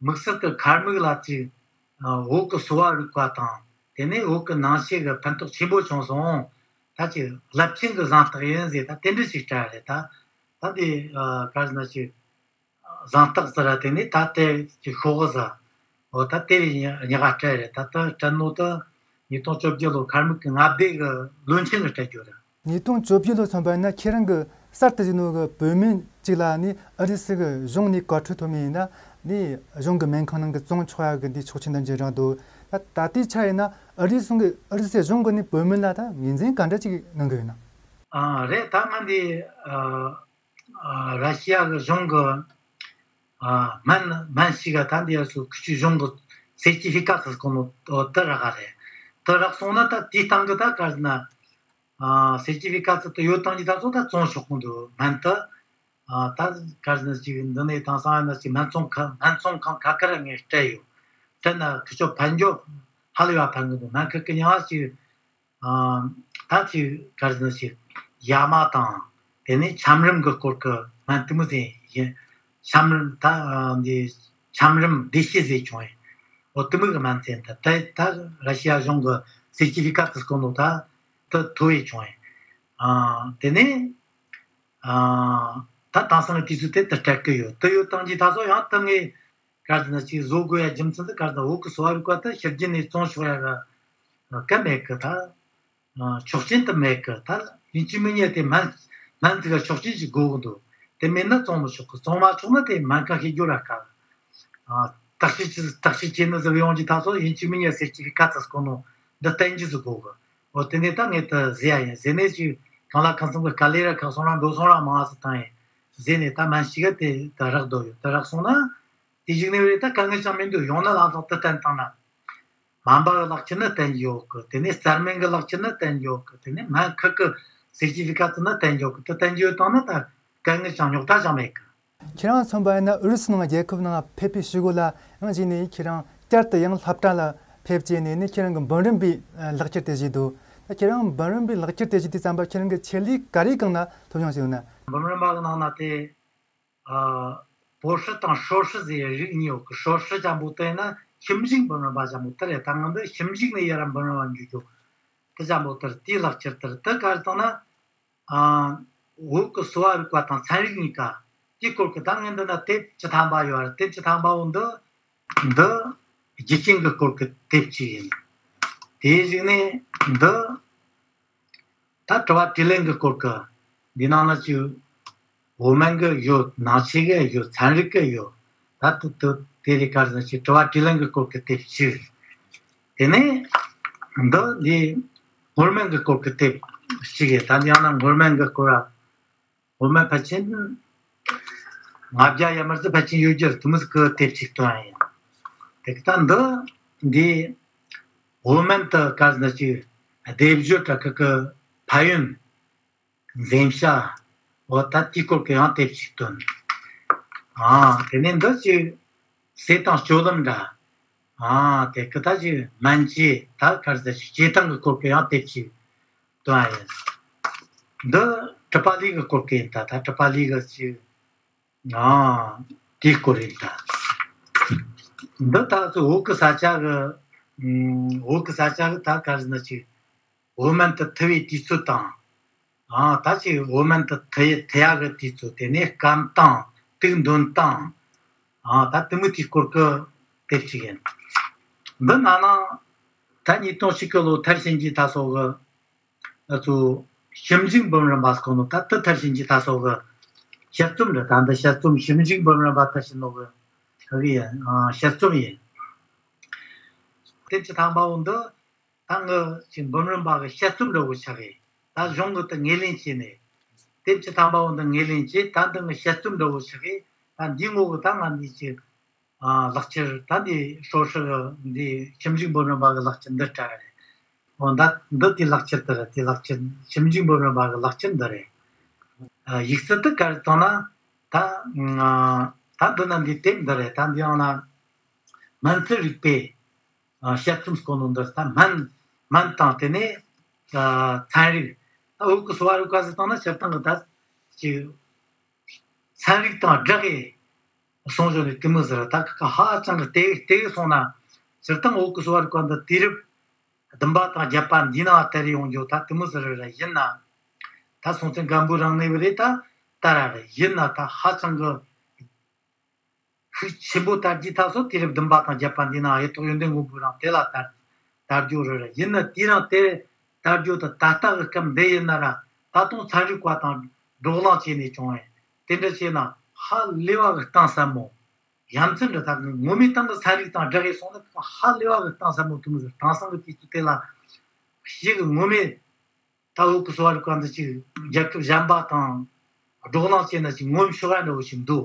དམིགས་བསལ་གྱི་མཁར་དམག་ལ་ཅིག་ཨ་བོད་ཀྱི་གསོ་བ་རིག་པ་དང་དེ་ནས་བོད་ཀྱི་ནང་ཆོས་ཀྱི་ཕན་ཐོགས་ཆེན་པོ་བྱུང་སོང་། ད་ཅིག་རླབས་ཆེན་གྱི་གཟེངས་རྟགས་ཡིན་ཟེར་ད་དེ་འདྲ་ཞིག་སྤྲད་རེད། ད་ད་འདི་ཨ་ག་རེ་ཟེར་ན་ཅིག་གཟེངས་རྟགས་ཟེར་ར་དེ་ནས་ད་དེ་ཅིག་ཤོག་གུ་ཟེར། འོ་ད་དེ་ཉི་ཉི་ག་སྤྲད་རེད། ད་ད་སྤྲད་ནོ་ད་ཉིས་སྟོང་བཅོ་བརྒྱད་ལོ་མཁར་དམག་གི་མངའ་སྡེ་གི་བློན་ཆེན་གི་སྤྲད་རྒྱུ་རེད། ཉིས་སྟོང་བཅོ་བརྒྱད་ལོ་ཚུན་པ་ཡིན་ན་ཁྱེད་རང་གི་གསར་དུ་བཞེངས་ནོ་གི་བོད་སྨན་གཅིག་ལ་ནི་ཨུ་རུ་སུ་གི་གཞུང་ནས་བཀའ་འཁྲོལ་ཐོབ་མེད་ཡིན་ན་ནི་གཞུང་གི་སྨན་ཁང་ནང་གི་བཙོང་ཆོག་ཡ་གི་འདི་ཆོག་མཆན་དང་འབྲེལ་རག་འདུག་ད་ད་ལྟའི་ཆ་ཡིན་ན་ཨུ་རུ་སུ་གི་ཨུ་རུ་སུའི་གཞུང་གི་ནི་བོད་སྨན་ལ་ད་ངོས་འཛིན་ག་འདྲ་ཅིག་གནང་གི་ཡོད་ན། ཨ་རེད། ད་ང་འདི་ཨ་ཨ་ར་ཤི་ཡ་གི་གཞུང་གི་ཨ་སྨན་སྨན་ཞིག་ག་ད་འདི་ཡ་སུ་ཁུ་ཆུ་གཞུང་གི་སེར་ཊི་ཕི་ཀ་ཚི་སྐོར་ནོ་དེ་རག་ག་རེད། དེ་རག་སོང་ན་ད་དེའི་སྟེང་གི་ད་ག་རེ་ཟེར་ན་ཨ་སེར་ཊི་ཕི་ཀ་ཚི་དེ་ཡོད་སྟངས་ཀྱི་ད་ཚོ་ད་བཙོང་ཆོག་གི་འདུག་སྨན་དེ་ཨ་ད་ག་རེ་ཟེར་ན་ཅིག་འདི་ནས་དེང་སང་ཡིན་ན་ཅིག་སྨན་ཚོང་ཁང་སྨན་ཚོང་ཁང་ཁ་ཁ་ར་ངས་སྤྲད་ཡོད། སྤྲད་ན་ཁུ་ཆོ་ཕན་འཇོག་ཧ་ལས་པ་ཕན་གི་འདུག་སྨན་ཁུ་གི་ཉང་ཅིག་ཨ་ད་ཅིག་ག་རེ་ཟེར་ན་ཅིག་ཡ་མ་དང་དེ་ནས་ཆམ་རིམས་ཀྱི་སྐོར་གྱི་སྨན་དེ་མོ་ཟིག་ཡིན། ཆམ་རིམས་ད་ཨ་འདི་ཆམ་རིམས་བདེ་སྐྱིད་ཟེར་བྱུང་ཡིན། འོ་དེ་མོ་གི་སྨན་ཚན་ད་ད་ད་ར་ཤི་ཡ་གཞུང་གི་སེར་ཊི་ཕི་ཀ་ཚི་སྐོར་ནོ་ད་དེ་ཐོབ་ཡི་བྱུང་ཡིན། ཨ་དེ་ནས་ཨ་ད་དེང་སང་གི་དུས་ཚོད་དེ་དེ་སྤྲད་གི་ཡོད། དེ་ཡོད་སྟངས་ཀྱི་ད་གཟོད་ཡང་དེ་ངས་ག་རེ་ཟེར་ན་ཅིག་བཟོ་དགོས་ཡ་རྒྱུ་མཚན་དེ་ག་རེ་ཟེར་ན་བོད་ཀྱི་གསོ་བ་རིག་པ་དེ་ཕྱི་རྒྱལ་ནས་བཙོང་ཆོག་ཡ་གི་སྐད་མེད་གི་ད། ཆོག་མཆན་དེ་མེད་གི་ད། ཡིན་གཅིག་མིན་གཉིས་དེ་སྨན་སྨན་ཚིག་ག་ཆོག་མཆན་ཞིག་དགོས་གི་འདུག་དེ་མེད་ན་བཙོང་མི་ཆོག་གི་བཙོང་མ་ཆོག་ན་དེ་སྨན་ཁང་ཕྱེ་རྒྱུ་ར་དཀའ། བརྟག་དཔྱད་བརྟག་དཔྱད་བྱེད་ནི་ཟིག་ཡོང་གི་ད་སོ་ཡིན་གཅིག་མིན་གཉིས་སེར་ཊི་ཕི་ཀ་ཚི་སྐོར་ནོ་འདི་བསྟན་རྒྱུ་ཟིག་དགོས་གི་འོ་དེ་ནས་ད་ངས་དེ་ཟེར་ཡ་ཡིན། ཟེར་ནས་ཅིག་གང་ལ་གང་འཚམ་གི་དཀའ་ལས་ར་ཁག་སོང་ར་འགྲོ་སོང་ར་མང་ཟིག་བཏང་ཡིན། ཟེར་ནས་ད་སྨན་ཞིག་ག་དེ་ད་རག་འདོད་ཡོད། ད་རག་སོང་ན་དེ་ཞིག་ནས་རེད། ད་དཀའ་ངལ་ཅང་མི་འདུག་ཡོང་ན་ལམ་སང་དེ་བསྟན་བཏང་ན། སྨན་པ་གི་ལག་ཁྱེར་ནི་བསྟན་རྒྱུ་ཡོད་གི་དེ་ནས་རྩར་སྨན་གི་ལག་ཁྱེར་ནི་བསྟན་རྒྱུ་ཡོད་གི་དེ་ནས་སྨན་ཁུ་གི་སེར་ཊི་ཕི་ཀ་ཚི་ནི་བསྟན་རྒྱུ་ཡོད་གི་དེ་བསྟན་རྒྱུ་ཡོད་དང་ནི་ད་དཀའ་ངལ་ཅང་རྙོག་དྲ་ཅང་མེད་གི་ཁྱེད་རང་མཚོན་པ་ཡིན་ན་ཨུ་རུ་སུ་ནང་རྒྱལ་ཁབ་ནང་ཕེབས་པའི་ཞུ་སྒོ་ལ་ཡང་གཅིག་ནས་ཁྱེད་རང་བསྐྱར་དུ་ཡང་སློབ་གྲྭ་ལ་ཕེབས་བྱས་ནས་ནི་ཁྱེད་རང་གི་འབུམ་རམས་པའི་ལག་ཁྱེར་དེ་བཞེས་འདུག་ད་ཁྱེད་རང་འབུམ་རམས་པའི་ལག་ཁྱེར་དེ་བཞེས་དུས་ཙམ་པ་ཁྱེད་རང་གི་ཆེད་ལས་ག་རེ་སྒང་ན་ཐོབ་ཡོང་ཞིག་ཡོད་ན། འབུམ་རམས་པ་གི་ནང་ན་དེ། ཨ། 博士 དང་硕士 ཟེར་རིགས་གཉིས་ཡོད་གི 博士 ཅན་པོ་དེ་ན་ཁྱིམ་གཞིས་འབུམ་རམས་པ་ཅན་པོ་དེ་རེད། ད་ང་འདི་ཁྱིམ་གཞིས་ནས་ཡར་འབུམ་རམས་པ་འཇུག་རྒྱུ་དེ་ཅན་པོ་དེར་དེའི་ལག་ཁྱེར་དེར་དེ་ག་རེ་བཏང་ན། ཨ། བོད་ཀྱི་གསོ་བ་རིག་པ་དང་ཚན་རིག་གཉིས་ཀ་དེའི་སྐོར་གྱི་ད་ངས་འདི་ན་དེབ་བཅུ་ཐམ་པ་ཡོད་རེད། དེབ་བཅུ་ཐམ་པ་བོ་འདི་འདི་རྒྱུ་རྐྱེན་གྱི་སྐོར་གྱི་དེབ་ཅིག་ཡིན། དེའི་གཞུག་ནས་འདི། ད་དྲི་བ་དྲིས་ལན་གྱི་སྐོར་གྱི་འདི་ནང་ན་ཅིག་བོད་སྨན་གི་ཡོད། ནང་ཆོས་གི་ཡོད། ཚན་རིག་གི་ཡོད། ད་དུ་དུ་དེ་རིགས་ག་རེ་ཟེར་ན་ཅིག་དྲི་བ་དྲིས་ལན་གི་སྐོར་གི་དེབ་གཅིག་དེ་ནས་འདི་འདི་སྔོ་སྨན་གི་སྐོར་གི་དེབ་གཅིག་ཡིན། ད་འདི་ཡང་ན་སྔོ་སྨན་གི་སྐོར་ལ། སྔོ་སྨན་ཕལ་ཆེར་ལྔ་བརྒྱ་ཡར་མར་ཙམ་ཕལ་ཆེར་ཡོད་རྒྱུ་རེད། དེ་མོ་ཟིག་གི་དེབ་ཅིག་བཏོན་ཡིན། དེ་གི་ད་འདི་འདི་བོད་སྨན་དུ་ག་རེ་ཟེར་ན་ཅིག་སྡེབ་སྦྱོར་དྲ་ཁུ་གི་ཕན་ཡོན། འཛེམ་བྱ། འོ་ད་དེའི་སྐོར་གི་ཡང་དེབ་ཅིག་བཏོན། ཨ་དེ་ནས་འདི་ཅིག་ཟས་དང་སྤྱོད་ལམ་འདྲ། ཨ་དེ་གི་ད་ཅིག་སྨན་བཅོས་ད་ག་རེ་ཟེར་ཅིག་བྱེད་སྟངས་གི་སྐོར་གི་ཡང་དེབ་ཅིག་བཏོན་ཡིན། འདི་གྲུབ་པ་ལི་གི་སྐོར་གི་ཡིན། ད་ད་གྲུབ་པ་ལི་གི་ཅིག་ཨ་དེའི་སྐོར་ཡིན། ད་འདི་ད་ཚོ་བོད་གི་ས་ཆ་གི་ཨམ་བོད་གི་ས་ཆ་གི་ད་ག་རེ་ཟེར་ན་ཅིག་བོད་སྨན་དུ་ཐུ་བའི་དུས་ཚོད་དང་། ཨ་ད་ཅིག་བོད་སྨན་དུ་ཐུ་ཐུ་ཡ་གི་དུས་ཚོད། དེ་ནས་སྐམ་སྟངས། དུག་འདོན་སྟངས། ཨ་ད་དེ་མོ་དེའི་སྐོར་གི་དེབ་ཅིག་ཡིན། འདི་ནང་ན་ད་ཉིས་སྟོང་གཅིག་གི་ལོ་མཐར་ཕྱིན་གྱི་ད་སོགས་གི་ཨ་ཚོ་ཞིབ་འཇུག་འབུམ་རམས་པ་སྐོར་ནོ། ད་དེ་མཐར་ཕྱིན་གྱི་ད་སོགས་གི་དཔྱད་རྩོམ་རེད། ད་འདི་དཔྱད་རྩོམ་ཞིབ་འཇུག་འབུམ་རམས་པ་མཐར་ཕྱིན་ནོ་གི་ཨ་གི་ཡིན། ཨ་དཔྱད་རྩོམ་ཡིན། དེབ་ཀྱི་དང་པོ་འདི་ད་ངི་ཅིག་འབུམ་རམས་པ་གི་དཔྱད་རྩོམ་འདྲ་བོ་ཆགས་ཡིན། ད་གཞུང་གི་དེ་ངོས་ལེན་བྱས་ནས། དེབ་ཀྱི་དང་པོ་འདི་ངོས་ལེན་བྱས། ད་འདི་ངི་དཔྱད་རྩོམ་འདྲ་བོ་ཆགས་ཡིན། ད་འདིའི་ངོ་གི་ད་ང་འདི་ཅིག་ཨ་ལག་ཁྱེར། ད་འདི་ཧྲོ་ཧྲི་གི་འདི་ཞིབ་འཇུག་འབུམ་རམས་པ་གི་ལག་ཁྱེར་འདི་སྤྲད་རེད། འོ་ད་འདི་དེ་ལག་ཁྱེར་དེ་རེད། དེ་ལག་ཁྱེར་ཞིབ་འཇུག་འབུམ་རམས་པ་གི་ལག་ཁྱེར་འདི་རེད། ཨ་ཡིག་ཚད་དེ་ག་རེ་བཏང་ན། ད་ཨ་ད་འདི་ན་འདི་དེབ་འདི་རེད། ད་འདི་ཡང་ན་སྨན་རྩིས་རིག་པའི་ཨ་དཔྱད་རྩོམ་སྐོར་ནོ་འདི། ད་སྨན་སྨན་དང་དེ་ནས་ཨ་ཚན་རིག་ད་བོད་ཀྱི་གསོ་བ་རིག་པ་ཟེར་བཏང་ན་སྤྱིར་བཏང་གི་ད་ཅིག་ཚན་རིག་དང་སྦྲགས་གི་གསུང་བྱོན་ནས་དེ་མོ་ཟེར། ད་ཁ་ཁ་ཧ་ཅང་གི་དེ་དེ་གི་སོང་ན་སྤྱིར་བཏང་བོད་ཀྱི་གསོ་བ་རིག་པ་འདི་དུས་རབས་བདུན་པ་དང་བརྒྱད་པ་འདི་ནང་དར་ཡོང་རྒྱུ་ད་དེ་མོ་ཟེར་རེད། ཡིན་ན་ད་སྲོང་བཙན་སྒམ་པོའི་རིང་ནས་བུད་རེད། ད་ད་ར་རེད། ཡིན་ན་ད་ཧ་ཅང་གི་ཤུགས་ཆེན་པོ་དར་རྒྱས་ད་སོ་དུས་རབས་བདུན་པ་དང་བརྒྱད་པ་འདི་ན་ཡེ་ཏོག་ཡོན་ཏན་མགོན་པོའི་རིང་དེ་ལ་དར་དར་རྒྱུ་རེད་རེད། ཡིན་ན་དེ་རིང་དེ་དར་རྒྱུ་དང་ད་ལྟ་གི་སྐབས་འདི་ཡིན་ན་ར་ད་དུང་ཚན་རིག་པ་དང་བགྲོ་གླེང་བྱས་ནས་བྱུང་བས། དེ་འདྲ་བྱས་ན་ཧ་ལས་པ་གི་གཏིང་ཟབ་མོ། ཡ་མཚན་འདྲ་ད་གི་ངོ་མའི་སྟེང་གི་ཚན་རིག་དང་སྦྲགས་ཡས་སོང་ན་ཧ་ལས་པ་གི་གཏིང་ཟབ་མོ་དུ་མི་ཟེར། དེང་སང་གི་དུས་ཚོད་དེ་ལ་གཞི་གི་ངོ་མའི་ད་བོད་ཀྱི་གསོ་བ་རིག་པ་འདི་ཅིག་རྒྱལ་ཁབ་གཞན་པ་དང་བགྲོ་གླེང་བྱས་ན་ཅིག་ངོམ་ཤོག་ཡ་འདྲ་བོ་ཞིག་འདུག་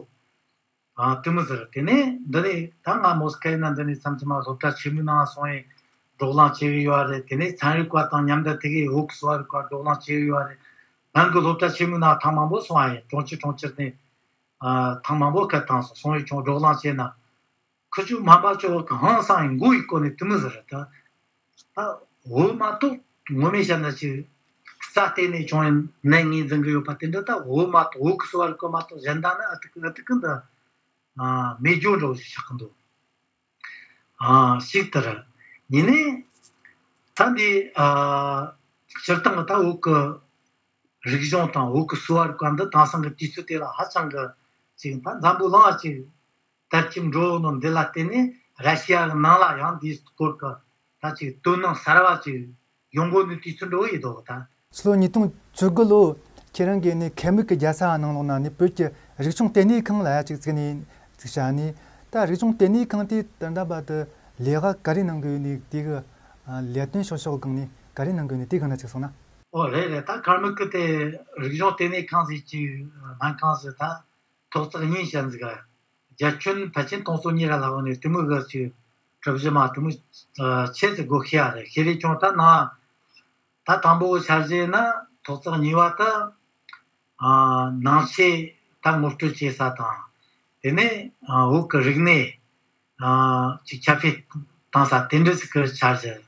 ཨ་དེ་མོ་ཟེར། དེ་ནས་འདི་ནས་ད་ང་མོ་སི་ཁ་ཡིན་ན་འདི་ནས་མཚམས་མཚམས་མ་སློབ་གྲྭ་ཆེན་མོའི་ནང་སོང་ཡིན། བགྲོ་གླེང་བྱེད་གི་ཡོད་རེད། དེ་ནས་ཚན་རིག་པ་དང་མཉམ་དུ་དེ་གའི་བོད་ཀྱི་གསོ་བ་རིག་པ་བགྲོ་གླེང་བྱེད་གི་ཡོད་རེད། བོད་ཀྱི་སློབ་གྲྭ་ཆེན་མོའི་ནང་ཐེངས་མང་པོ་སོང་བ་ཡིན། གྲོང་ཁྱེར་གྲོང་ཁྱེར་ནས་ཨ་ཐེངས་མང་པོ་སྐད་བཏང་སོང་། སོང་ཡིན་ཀྱང་བགྲོ་གླེང་བྱས་ན། ཁུ་ཆུ་མ་འབབ་ཆོག་གི་ཧང་སང་ཡིན་མགོ་ཡི་སྐོར་ནས་དུ་མི་ཟེར་ད། ད་འོ་མ་གཏོགས་ངོ་མས་བཤད་ན་ཅིག་རྩ་བལྟས་ནས་བྱུང་ཡིན་ནད་ངོས་འཛིན་གི་ཡོད་པ་དེ་འདྲ། ད་འོ་མ་གཏོགས་བོད་ཀྱི་གསོ་བ་རིག་པ་མ་གཏོགས་གཞན་དག་ནི་ཨ་ཏི་ཀི་ཨ་ཏི་ཀི་འདི་མེད་རྒྱུ་འདྲ་བོ་ཞིག་ཆགས་ཀྱི་འདུག་ཨ་ཞིག་དེ་རེད། ཡིན་ནའི་ད་འདི་ཨ་སྤྱིར་བཏང་གི་ད་བོད་ཀྱི་རིག་གཞུང་དང་བོད་ཀྱི་གསོ་བ་རིག་པ་འདི་དེང་སང་གི་དུས་ཚོད་དེ་ལ་ཧ་ཅང་གི་ཅིག་ད་འཛམ་བུ་གླིང་ལ་ཅིག་དར་ཁྱབ་འགྲོ་ནོ་འདི་ལ་བརྟེན་ནས་ར་ཤི་ཡ་གི་ནང་ལ་ཡང་འདིའི་སྐོར་གྱི་ད་ཅིག་དོ་སྣང་གསར་བ་ཅིག་ཡོང་གོ་ནི་དུས་ཚོད་འགྲོ་ཡི་འདུག་ད། ཕྱི་ལོ་ཉིས་སྟོང་བཅུ་དགུ་ལོ་ཁྱེད་རང་གིས་ནི་ཁེ་མིག་གི་རྒྱལ་ས་ནང་ལོགས་ན་ནི་བོད་ཀྱི་རིག་གཞུང་ལྟེ་གནས་ཁང་ལ་ཡ་ཅིག་བཙུགས་ནས་བཙུགས་བྱ་ནི། ད་རིག་གཞུང་ལྟེ་གནས་ཁང་དེ་ད་ལྟ་བར་དུ་ལས་ཀ་ག་རེ་གནང་གི་ཡོད་ནི་དེ་གི་ལས་དོན་ཤོག་ཤོག་སྒང་ནས་ག་རེ་གནང་གི་ཡོད་ནི་དེ་སྒང་ན་ཅིག་གསུངས་ན། ཨོ་རེད་རེད། ད་ཁེ་མིག་གི་དེ་རིག་གཞུང་ལྟེ་གནས་ཁང་ཟེར་གྱི་སྨན་ཁང་ཟེར་ད། ཐོག་བརྩེགས་གཉིས་བཤད་ཟིག་རྒྱ་ཁྱོན་ཕལ་ཆེར་སྟོང་ཚོ་གཉིས་ར་ལྷག་ནས་དེ་མོ་གི་ཅིག་གྲུ་བཞི་མ་དེ་མོ་ཆེ་ཟིག་སྒོ་ཕྱེ་ཡ་རེད། ཤེས་རེ་ཅུང་ད་ནང་ད་དང་པོ་འཆར་གཞི་ན་ཐོག་བརྩེགས་གཉིས་པ་ད་ནང་ཆོས་ད་ངོ་སྤྲོད་བྱེད་ས་དང་། དེ་ནས་བོད་ཀྱི་རིག་གནས་ཅིག་ཁྱབ་སྤེལ་བཏང་ས་དེ་འདྲ་ཟིག་གི་འཆར་གཞི།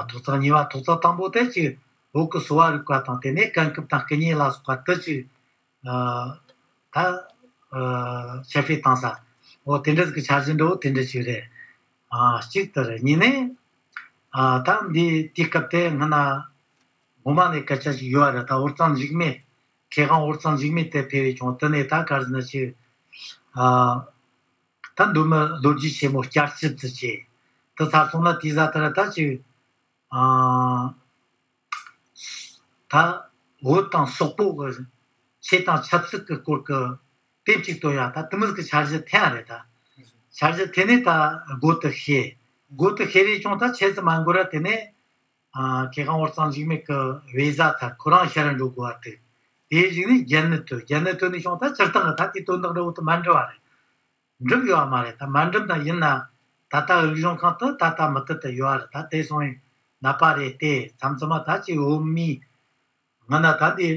ཐོག་བརྩེགས་གཉིས་པ་ཐོག་བརྩེགས་དང་པོ་དེ་ཅིག་བོད་ཀྱི་གསོ་བ་རིག་པ་དང་དེ་ནས་སྐད་འཁྲབ་དང་སྐད་གཉེར་ལ་སོགས་པ་དེ་ཅིག་ཨ་ད་ཨ་ཁྱབ་སྤེལ་བཏང་ས། འོ་དེ་འདྲ་གི་འཆར་གཞི་འདྲ་བོ་དེ་འདྲ་ཞིག་རེད། ཨ་གཅིག་དེ་རེད། གཉིས་ནས་ཨ་ད་འདི་དུས་སྐབས་དེ་སྔ་ན་ངོ་མ་ནས་སྐད་ཆ་ཞིག་ཡོད་རེད། ད་ཧོར་གཙང་འཇིགས་མེད་མཁས་དབང་ཧོར་གཙང་འཇིགས་མེད་དེ་ཕེབས་བྱུང་། དེ་ནས་ད་ག་རེ་ཟེར་ན་ཅིག་ཨ་ད་མདོ་སྨད་ལོ་རྒྱུས་ཆེན་མོ་བསྐྱར་ཞིབ་ཏུ་བྱས། དེ་ཚར་སོང་ན་དེའི་ཟ་ད་ར་ད་ཅིག་ཨ་ད་བོད་དང་སོག་པོ་གི་ ཆོས་དང་ཆབ་སྲིད་ཀྱི་སྐོར་གྱི་དེབ་ཅིག་བཏོན་ཡ། ད་དེ་མོ་གི་འཆར་གཞི་འཐེན་ཡ་རེད། ད་འཆར་གཞི་འཐེན་ནས་ད་སྒོ་དེ་ཕྱེ། སྒོ་དེ་ཕྱེ་རེ་ཅུང་ད་ཆེ་ཙམ་མ་འགོར་ར། དེ་ནས་ཨ་མཁས་དབང་ཧོར་གཙང་འཇིགས་མེད་ཀྱི་བེ་ཟ་ཚར། ཁོ་རང་ཕྱིར་འགྲོ་དགོས་པ་དེ། དེའི་གཞུག་ནས་རྒྱན་ནི་ཐོན། རྒྱན་ནི་ཐོན་ནས་བྱུང་ད་སྤྱིར་བཏང་གི་ད་དེ་དོན་དག་འདྲ་བོ་དེ་མ་འགྲུབ་པ་རེད། འགྲུབ་ཡོད་པ་མ་རེད། ད་མ་འགྲུབ་ན་ཡིན་ན་ད་ལྟ་རིག་གཞུང་ཁང་དུ་ད་ལྟ་མུ་མཐུད་དུ་ཡོད་པ་རེད། ད་དེ་སོང་བའི་ནད་པ་རེད། དེ་མཚམས་མཚམས་མ་ད་ཅིག་བོད་མིའི་ང་ན་ད་འདི་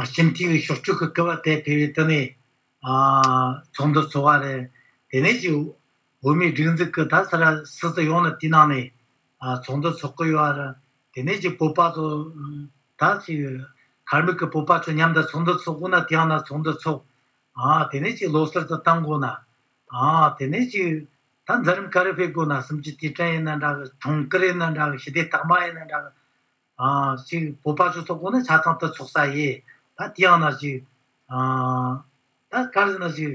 སྤྱི་འཐུས་ཀྱི་ཕྱོགས་བསྐྱོད་ཀྱི་སྐབས་དེ་ཕེབས་པའི་དུས་ནས་ཨ་ཚོགས་འདུ་ཚོགས་པ་རེད། དེ་ནས་ཅིག་བོད་མིའི་སྒྲིག་འཛུགས་ཀྱི་ད་སར་སུ་སུ་ཡོང་ན་དེའི་ནང་ནས་ཨ་ཚོགས་འདུ་ཚོགས་ཀྱི་ཡོད་རེད། དེ་ནས་ཅིག་བོད་པ་ཚོ་ད་ཅིག་ཁར་མིག་གི་བོད་པ་ཚོ་མཉམ་དུ་ཚོགས་འདུ་ཚོགས་དགོས་ན་དེའི་ནང་ན་ཚོགས་འདུ་ཚོགས། ཨ་དེ་ནས་ཅིག་ལོ་གསར་དུ་བཏང་དགོས་ན། ཨ་དེ་ནས་ཅིག་ད་མཛད་རིམ་ག་རེ་ཕེབས་དགོས་ན། གསུམ་བཅུའི་དུས་དྲན་ཡིན་ན་འདྲ་གི། འཁྲུངས་སྐར་ཡིན་ན་འདྲ་གི། ཞི་བདེ་རྟགས་མ་ཡིན་ན་འདྲ་གི། ཨ་ཅིག་བོད་པ་ཚོ་ཚོགས་དགོས་ན་ཆ་ཚང་དུ་ཚོགས་ས་ཡིན། ད་དེའི་ནང་ཅིག་ཨ་ད་ག་རེ་ཟེར་ན་ཅིག་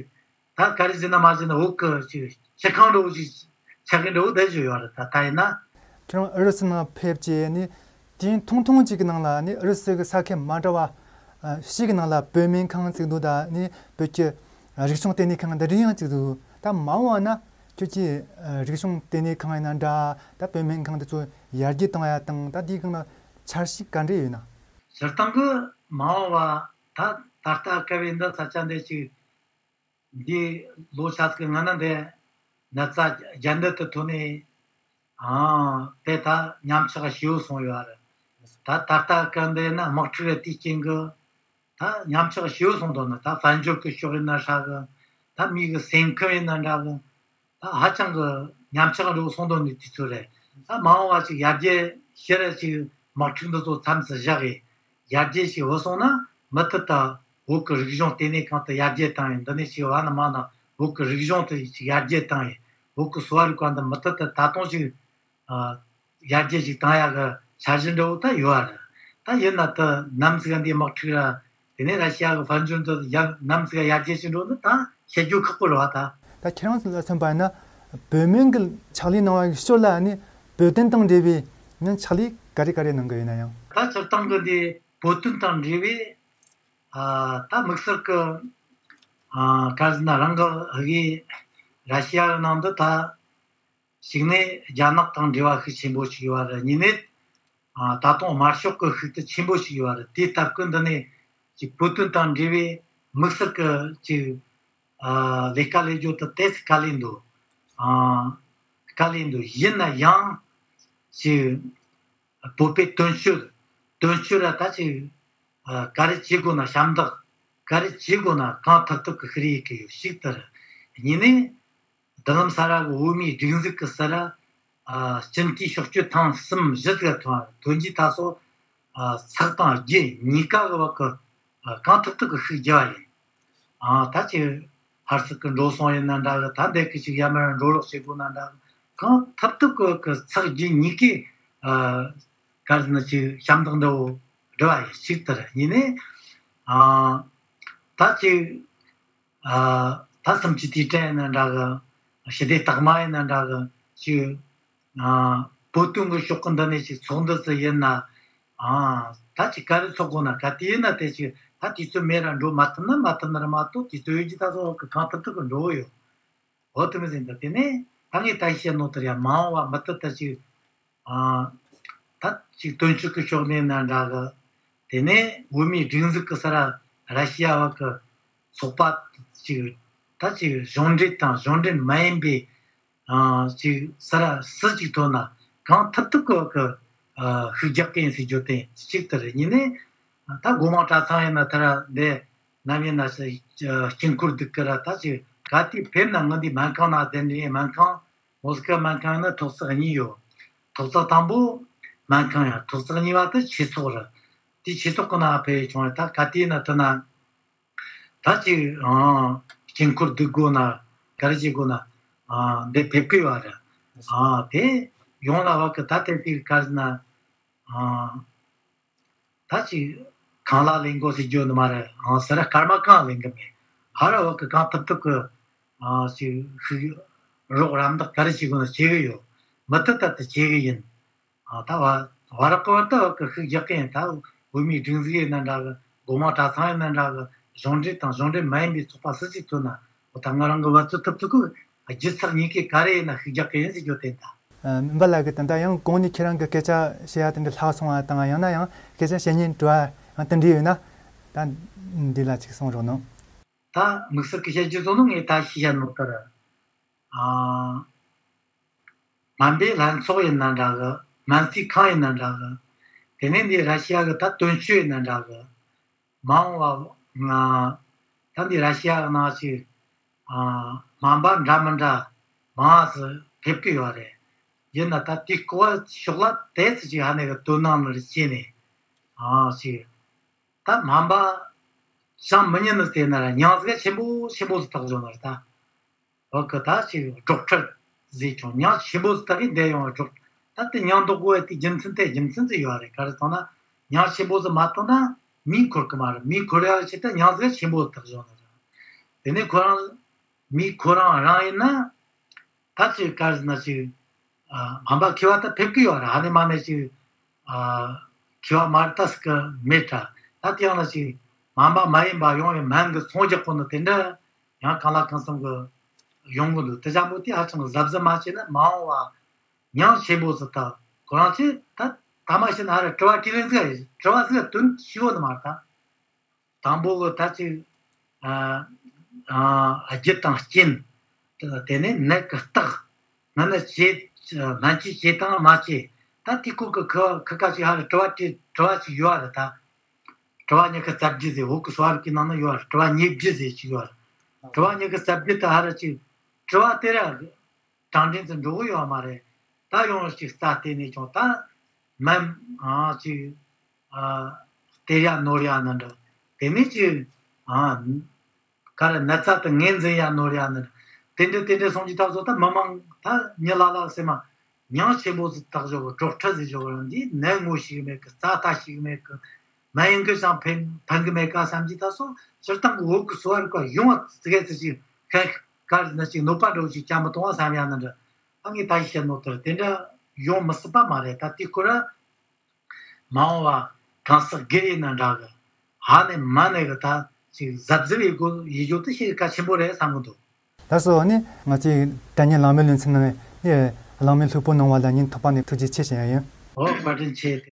ད་ག་རེ་ཟེར་ན་མ་ཟེར་ན་འོག་གི་ཅིག་སྤྱི་ཁང་འདྲ་བོ་ཅིག་ཆགས་ཀྱི་འདྲ་བོ་བསྡད་བཞག་ཡོད་རེད། ད་ད་ཡིན་ན། ཁྱེད་རང་ཨུ་རུ་སུ་ནང་ཕེབས་རྗེས་ནི་དུས་ཡུན་ཐུང་ཐུང་ཅིག་གི་ནང་ལ་ནི་ཨུ་རུ་སུ་གི་ས་ཁུལ་མ་འདྲ་བ་ཨ་ཞིག་གི་ནང་ལ་བོད་སྨན་ཁང་བཙུགས་འདུག་ད་ནི་བོད་ཀྱི་རིག་གཞུང་ལྟེ་གནས་ཁང་འདི་འདྲ་ཡང་བཙུགས་འདུག་ད་མ་འོངས་པ་ན་ཁྱོད་ཀྱིས་ཨ་རིག་གཞུང་ལྟེ་གནས་ཁང་ཡིན་ན་འདྲ། ད་བོད་སྨན་ཁང་འདི་ཚོ་ཡར་རྒྱས་གཏོང་ཡ་དང་ད་དེའི་སྒང་ལ་འཆར་གཞི་ག་འདྲ་ཡོད་ན། སྤྱིར་བཏང་གི་མ་འོངས་པ་ད་ད་ལྟ་སྐབས་འདི་ས་ཆ་འདི་ཅིག་འདི་ལོ་ཆ་ཚིག་ང་ན་འདི་ན་ཚ་རྒྱ་འདི་དུ་ཐོན་ནས་ཨང་དེ་ད་ཉམས་ཆག་ཞེ་པོ་སོང་ཡོད་རེད། ད་ད་ལྟ་སྐབས་འདི་ན་དམག་འཁྲུག་དེའི་རྐྱེན་གྱིས་ད་ཉམས་ཆག་ཞེ་པོ་སོང་འདུག་ན། ད་དཔལ་འབྱོར་གྱི་ཕྱོགས་ཡིན་ན་ཧྲ་གི། ད་མི་གི་སེམས་ཁམས་ཡིན་ན་འདྲ་གི། ད་ཧ་ཅང་གི་ཉམས་ཆག་འགྲོ་སོང་དོན་ནི་དུས་ཚོད་རེད། ད་མ་འོངས་པ་ཅིག་ཡར་རྒྱས་ཕྱིར་ཅིག་དམག་འཁྲུག་འདི་ཚོ་མཚམས་སུ་བཞག་གི་ཡར་རྒྱས་ཤིག་འོས་སོང་ན་མུ་མཐུད་དུ་བོད་ཀྱི་རིག་གཞུང་ལྟེ་གནས་ཁང་དུ་ཡར་རྒྱས་བཏང་ཡིན། འདི་ནས་ཅིག་བ་ན་མ་ན་བོད་ཀྱི་རིག་གཞུང་དུ་ཅིག་ཡར་རྒྱས་བཏང་ཡིན། བོད་ཀྱི་གསོ་བ་རིག་པ་འདི་མུ་མཐུད་དུ་ད་དུང་ཅིག་ཡར་རྒྱས་ཤིག་བཏང་ཡག་གི་འཆར་གཞི་འདྲ་བོ་ད་ཡོད་རེད། ད་ཡིན་ན་ད་ནམ་ཟིག་འདི་དམག་འཁྲུག་ར། དེ་ནས་ར་ཤི་ཡ་གི་དཔལ་འབྱོར་འདི་ཡར་ནམ་ཟིག་ཡར་རྒྱས་ཕྱིན་འགྲོ་འདི་ད་བཤད་རྒྱུ་ཁག་པོ་རེད་བ་ད། ད་ཁྱེད་རང་ཚོ་ལ་མཚོན་པ་ཡིན་ན་བོད་སྨན་གྱི་ཕྱག་ལས་གནང་བ་ཡི་ཞོར་ལ་ནི་བོད་དོན་དང་འབྲེལ་བའི་ནི་ཕྱག་ལས་ག་རེ་ག་རེ་གནང་གི་ཡོད་ན་ཡང་། ད་སྤྱིར་བཏང་གི་འདི་བོད་དོན་དང་འབྲེལ་བའི་ཨ་ད་དམིགས་བསལ་གི་ཨ་ག་རེ་ཟེར་ན་རང་གི་ཨ་གི་ར་ཤི་ཡ་གི་ནང་དུ་ད་གཅིག་ནས་རྒྱ་ནག་དང་འབྲེལ་བ་ཤུགས་ཆེན་པོ་ཞིག་ཡོད་པ་རེད། གཉིས་ནས་ཨ་ད་དུང་དམར་ཤོག་གི་ཤུགས་དེ་ཆེན་པོ་ཞིག་ཡོད་པ་རེད། དེའི་སྟབས་ཀྱིས་འདི་ནས་ཅིག་བོད་དོན་དང་འབྲེལ་བའི་དམིགས་བསལ་གྱི་ཅིག་ཨ་ལས་ཀ་ལས་རྒྱུ་དེ་ཏོག་ཙམ་དཀའ་ལས་འདུག་ཨ་དཀའ་ལས་འདུག་ཡིན་ན་ཡང་ཅིག་བོད་པའི་དོན་གཅོད་དོན་གཅོད་ར་ད་ཅིག་ཨ་ག་རེ་བྱེད་དགོས་ན་ཞབས་འདེགས་ག་རེ་བྱེད་དགོས་ན་གང་ཐུབ་ཐུབ་ཀྱི་ཤི་རེ་ཡི་གི་ཡོད་ཞིག་ལྟར། གཉིས་ནས། མདུན་ལམ་ས་ར་གི་བོད་མིའི་སྒྲིག་འཛུགས་ཀྱི་སར་ཨ་སྤྱི་འཐུས་ཕྱོགས་བསྐྱོད་ཐེངས་གསུམ་བཞི་ཟིག་ཐོན་ཐོན་རྗེས་ད་སོ་ཨ་ཚགས་དང་རྒྱུ་གཉིས་ཀ་གི་བར་གི་ཨ་གང་ཐུབ་ཐུབ་ཀྱི་ཤུགས་རྒྱབ་པ་ཡིན། ཨ་ད་ཅིག་ཧར་སིག་གི་འགྲོ་སོང་ཡིན་ན་འདྲ་གི། ད་འདི་གི་ཅིག་ཡར་མར་འགྲོ་ལོག་བྱེད་དགོས་ན་འདྲ་གི། གང་ཐུབ་ཐུབ་ཀྱི་གི་ཚགས་རྒྱུ་གཉིས་ཀའི་ཨ་ག་རེ་ཟེར་ན་ཅིག་ཞབས་འདེགས་འདྲ་བོ་སྒྲུབ་པ་ཡིན་ཞིག་ལྟར། གཉིས་ནས་ཨ་ད་ཅིག་ཨ་ད་གསུམ་བཅུའི་དུས་དྲན་ཡིན་ན་འདྲ་གི། ཞི་བདེ་རྟགས་མ་ཡིན་ན་འདྲ་གི། ཅིག་ཨ་བོད་དོན་གི་ཕྱོགས་གི་འདི་ནས་ཅིག་ཚོགས་འདུ་ཟིག་ཡིན་ན། ཨ་ད་ཅིག་ག་རེ་ཚོགས་དགོས་ན་ག་དུས་ཡིན་ན་དེ་ཅིག་ད་དུས་ཚོད་མེད་ར་འགྲོ་མ་ཐུབ་ན་མ་ཐུབ་ན་ར་མ་གཏོགས་དུས་ཚོད་ཡོད་ཀྱི་ད་སོ་གི་གང་ཐུབ་ཐུབ་གི་འགྲོ་གི་ཡོད། འོ་དེ་མི་ཟིན་ད་དེ་ནས་ད་ངས་ད་བཤད་ནོ་དེར་ཡང་མ་འོངས་པ་མུ་མཐུད་ད་ཅིག་ཨ་ད་ཅིག་དོན་གཅོད་ཀྱི་ཕྱོགས་ནས་ན་འདྲ་གི། དེ་ནས་བོད་མིའི་སྒྲིག་འཛུགས་ཀྱི་སར་ར་ཤི་ཡ་བ་གི་ཚོགས་པ་ཅིག་ད་ཅིག་གཞུང་འབྲེལ་དང་གཞུང་འབྲེལ་མ་ཡིན་པའི་ཨ་ཅིག་སར་སུ་ཅིག་ཐོན་ན་གང་ཐུབ་ཐུབ་ཀྱི་གི་ཨ་ཤུགས་རྒྱག་གི་ཡིན་ཟེར་རྒྱུ་དེ་གཅིག་དེ་རེད། གཉིས་ནས་ད་སྒོ་མང་གྲྭ་ཚང་ཡིན་ན་དེ་ར་འདི་ནམ་ཡིན་ན་ཅིག་དཀྱིལ་འཁོར་འདུག་གི་ར། ད་ཅིག་ག་དུས་ཕེབས་ན་ངི་འདི་སྨན་ཁང་ན་གདན་འདྲེན། སྨན་ཁང་མོ་སི་ཀ་སྨན་ཁང་ནི་ཐོག་བརྩེགས་གཉིས་ཡོད། ཐོག་བརྩེགས་དང་པོ་སྨན་ཁང་ཡང་ཐོག་བརྩེགས་གཉིས་པ་དེ་ཆོས་ཚོགས་རེད། དེ་ཆོས་ཚོགས་ཀྱི་ནང་ཕེབས་བྱུང་བས་ད་ག་དུས་ན་དེ་ན་ད་ཅིག་ཨང་དཀྱིལ་འཁོར་འདུག་དགོས་ན་ག་རེ་བྱེད་དགོས་ན་ཨང་འདི་ཕེབས་ཀྱི་ཡོད་རེད། ཨང་དེ་ཡོང་ལ་བ་གི་ད་དེ་དུས་ག་རེ་ན་ཨང་ད་ཅིག་གང་ལ་ལེན་དགོས་ཟེར་རྒྱུ་ནི་མ་རེད། ཨང་ཟེར་ར་སྐར་མ་གང་ལེན་གི་མེད། ཧ་ར་བ་གི་གང་ཐུབ་ཐུབ་གི་ཨང་ཅིག་ཤིག་རོགས་རམ་འདེགས་ག་རེ་བྱེད་དགོས་ན་བྱེད་གི་ཡོད། མུ་མཐུད་ད་དེ་བྱེད་གི་ཡིན། ཨང་ད་བ་བ་རག་གི་བར་ད་བ་གི་ཤུགས་རྒྱག་གི་ཡིན། ད་བོད་མིའི་སྒྲིག་འཛུགས་ཡིན་ན་འདྲ་གི། སྒོ་མང་གྲྭ་ཚང་ཡིན་ན་འདྲ་གི། གཞུང་འབྲེལ་དང་གཞུང་འབྲེལ་མ་ཡིན་པའི་ཚོགས་པ་སུ་ཞིག་ཐོན་ན། འོ་ད་ང་རང་གི་བར་ཚོད་ཐུབ་ཐུབ་ཀི་རྒྱུ་ཚེག་གཉིས་ཀའི་ག་རེ་ཡིན་ན་ཤུགས་རྒྱག་གི་ཡིན་ཟེར་རྒྱུ་དེ་ད། ཨ། མིན་པ་ལ་གི་ད་ལྟ་ཡང་གོང་ནས་ཁྱེད་རང་གི་སྐད་ཆ་བཤད་ཡ་དེ་འདྲ་ལྷག་སོང་བ་དང་། ཡང་ན་ཡང་སྐད་ཆ་བཤད་སྙིང་བྲོ་བ་ཡང་དེ་འདྲ་ཡོད་ན། ད་འདི་ལ་ཅིག་གསུང་རོགས་གནང་། ད་དམིགས་བསལ་གི་བཤད་རྒྱུ་བཟོ་ནོ་ངས་ད་ཤེས་བྱ་ནོ་ལྟར། ཨ། སྨན་པའི་ལྷན་ཚོགས་ཡིན་ན་འདྲ་གི། སྨན་རྩིས་ཁང་ཡིན་ན་འདྲ་གི། དེ་ནས་འདི་ར་ཤི་ཡ་གི་ད་དོན་གཅོད་ཡིན་ན་འདྲ་གི། མ་འོངས་པ་ང་ད་འདི་ར་ཤི་ཡ་གི་ནང་ཞིག་ཨ། སྨན་པ་འདྲ་མི་འདྲ་མང་ཙི་ཕེབས་ཀྱི་ཡོད་རེད། ཡིན་ན་ད་དེའི་སྐོར་ཕྱོགས་ལ་དེ་ཙི་ཅིག་ཧ་ནེ་གི་དོ་སྣང་ནི་བྱས་ནས། ཨ། ཅིག་ད་སྨན་པ་ཅང་མི་ཉན་ནི་ཟེར་ན་ར་མྱིང་ཟིག་ཆེན་པོ་ཆེན་པོ་ཟིག་བཏགས་བྱུང་ནི་རེད་ད། འོ་གི་ད་ཅིག་སྒྲོག་ཁྲལ་ཟེར་ཀྱང་མྱིང་ཆེན་པོ་ཟིག་བཏགས་གི་འདས་ཡོང་བའི་སྒྲོག་ད་དེ་མྱིང་འདོགས་དགོས་པའི་དེ་རྒྱུ་མཚན་དེ་རྒྱུ་མཚན་ཟིག་ཡོད་རེད། ག་རེ་ཟེར་ན་མྱིང་ཆེན་པོ་ཟིག་མ་བཏགས་ན་མིས་འཁུར་གི་མ་རེད། མིས་འཁུར་ཡག་ཆེད་དུ་མྱིང་ཟིག་ཆེན་པོ་ཟིག་བཏགས་བྱུང་ནི་རེད། དེ་ནས་ཁོ་རང་མི་ཁོ་རང་རང་ཡིན་ན། ད་ཅིག་ག་རེ་ཟེར་ན་ཅིག་ཨ། སྨན་པ་མཁས་པ་ད་ཕེབས་ཀྱི་ཡོད་རེད། ཧ་ནེ་མ་ནེ་ཅིག་ཨ། མཁས་པ་མ་རེད་ད་ཟེར་གི་མེད་དྲ། ད་དེ་ཡང་ན་ཅིག་སྨན་པ་མ་ཡིན་པ་ཡོང་བའི་སྨན་གི་ཚོང་རྒྱག་གོ་ནི་དེ་འདྲ་ཡང་གང་ལ་གང་འཚམ་གི་ཡོང་གི་འདུག་དེ་ཅང་པོ་དེ་ཧ་ཅང་གི་གཟབ་གཟབ་མ་བྱས་ན་མ་འོངས་པ་མྱིང་ཆེན་པོ་ཟིག་ད་ཁོ་རང་ཚོས་ད་ད་མ་ཤེས་ན་ཧ་ར་དྲི་བ་དྲིས་ལན་ཟིག་དྲི་བ་ཟིག་དོན་ཞིག་ཡོད་ནི་མ་རེད་ད། དང་པོ་གི་ད་ཅིག་ཨ། ཨ། རྒྱུ་དང་རྐྱེན། དེ་ནས་ནད་ཀྱི་རྟགས། སྔ་ན་བྱས། སྨན་བཅོས་བྱས་དང་མ་བྱས། ད་དེ་སྐོར་གི་ཁ་ཁ་ཁ་ཅིག་ཧ་ར་དྲི་བ་དྲི་དྲི་བ་ཅིག་ཡོད་རེད་ད། དྲི་བ་ཉི་ཤུ་རྩ་བརྒྱད་ཟེར་བོད་ཀྱི་གསོ་བ་རིག་པའི་ནང་ན་ཡོད་རེད། དྲི་བ་ཉེར་བརྒྱད་ཟེར་ཅིག་ཡོད་རེད། དྲི་བ་ཉི་ཤུ་རྩ་བརྒྱད་དེ་ཧ་ར་ཅིག་དྲི་བ་དེ་ར་དྲང་དྲན་དུ་འགྲོ་གི་ཡོད་མ་རེད། ད་ཡོང་ཅིག་རྩ་བལྟས་ནས་ཀྱང་ད་སྨན་ཨ་ཅིག་ཨ། སྟེར་ཡ་ནོར་ཡ་ནི་འདྲ། དེ་ནས་ཅིག་ཨ། ག་རེ་ན་ཚ་དེ་ངོས་འཛིན་ཡ་ནོར་ཡ་ནི་འདྲ། དེ་འདྲ་དེ་འདྲ་སོང་ཅིག་ད་གཟོད་ད་མི་མང་ད་མྱི་ལ་ལ་སེ་མ་མྱིང་ཆེན་པོ་ཟིག་བཏགས་བཞག་གི་སྒྲོག་ཁྲལ་ཟེར་བཞག་གི་རང་འདི་ནད་ངོ་ཤེས་གི་མེད་གི། རྩ་ལྟ་ཤེས་གི་མེད་གི། མ་ཡིན་གི་ཅང་ཕན་ཕན་གི་མེད་ག་བསམ་གྱི་ད་སོང་། སྤྱིར་བཏང་གི་བོད་གི་གསོ་བ་རིག་པ་ཡོང་བ་ཙི་གེ་ཙི་ཅིག་ཁ་ག་རེ་ཟེར་ན་ཅིག་གནོད་པ་འགྲོ་ཅིག་ཅང་མི་གཏོང་བ་བསམ་ཡ་ནི་འདྲ། ཨ། ངས་ད་ཤེས་ནོ་དེར་དེ་འདྲ་ཡོང་མི་སྲིད་པ་མ་རེད། ད་དེ་ཁོ་ར་མ་འོངས་པ་གང་ཟག་སྒེར་ཡིན་ན་འདྲ་གི། ཧ་ནེ་མ་ནེ་གི་ད་ཅིག་གཟབ་གཟབ་ཡེད་དགོས་ཡེད་རྒྱུ་དེ་ཤེས་གལ་ཆེན་པོ་རེད་བསམ་གི་འདུག་ད་སོ་ནི་ང་ཚོའི་དྲ་བརྙན་གླེང་མོལ་ལེ་ཚན་ནང་ནས་གླེང་མོལ་ལྷུག་པོ་གནང་བ་ལ་སྙིང་ཐག་པ་ནས་ཐུགས་རྗེ་ཆེ་ཞུ་ཡ་ཡིན། འོ། བཀའ་དྲིན་ཆེ།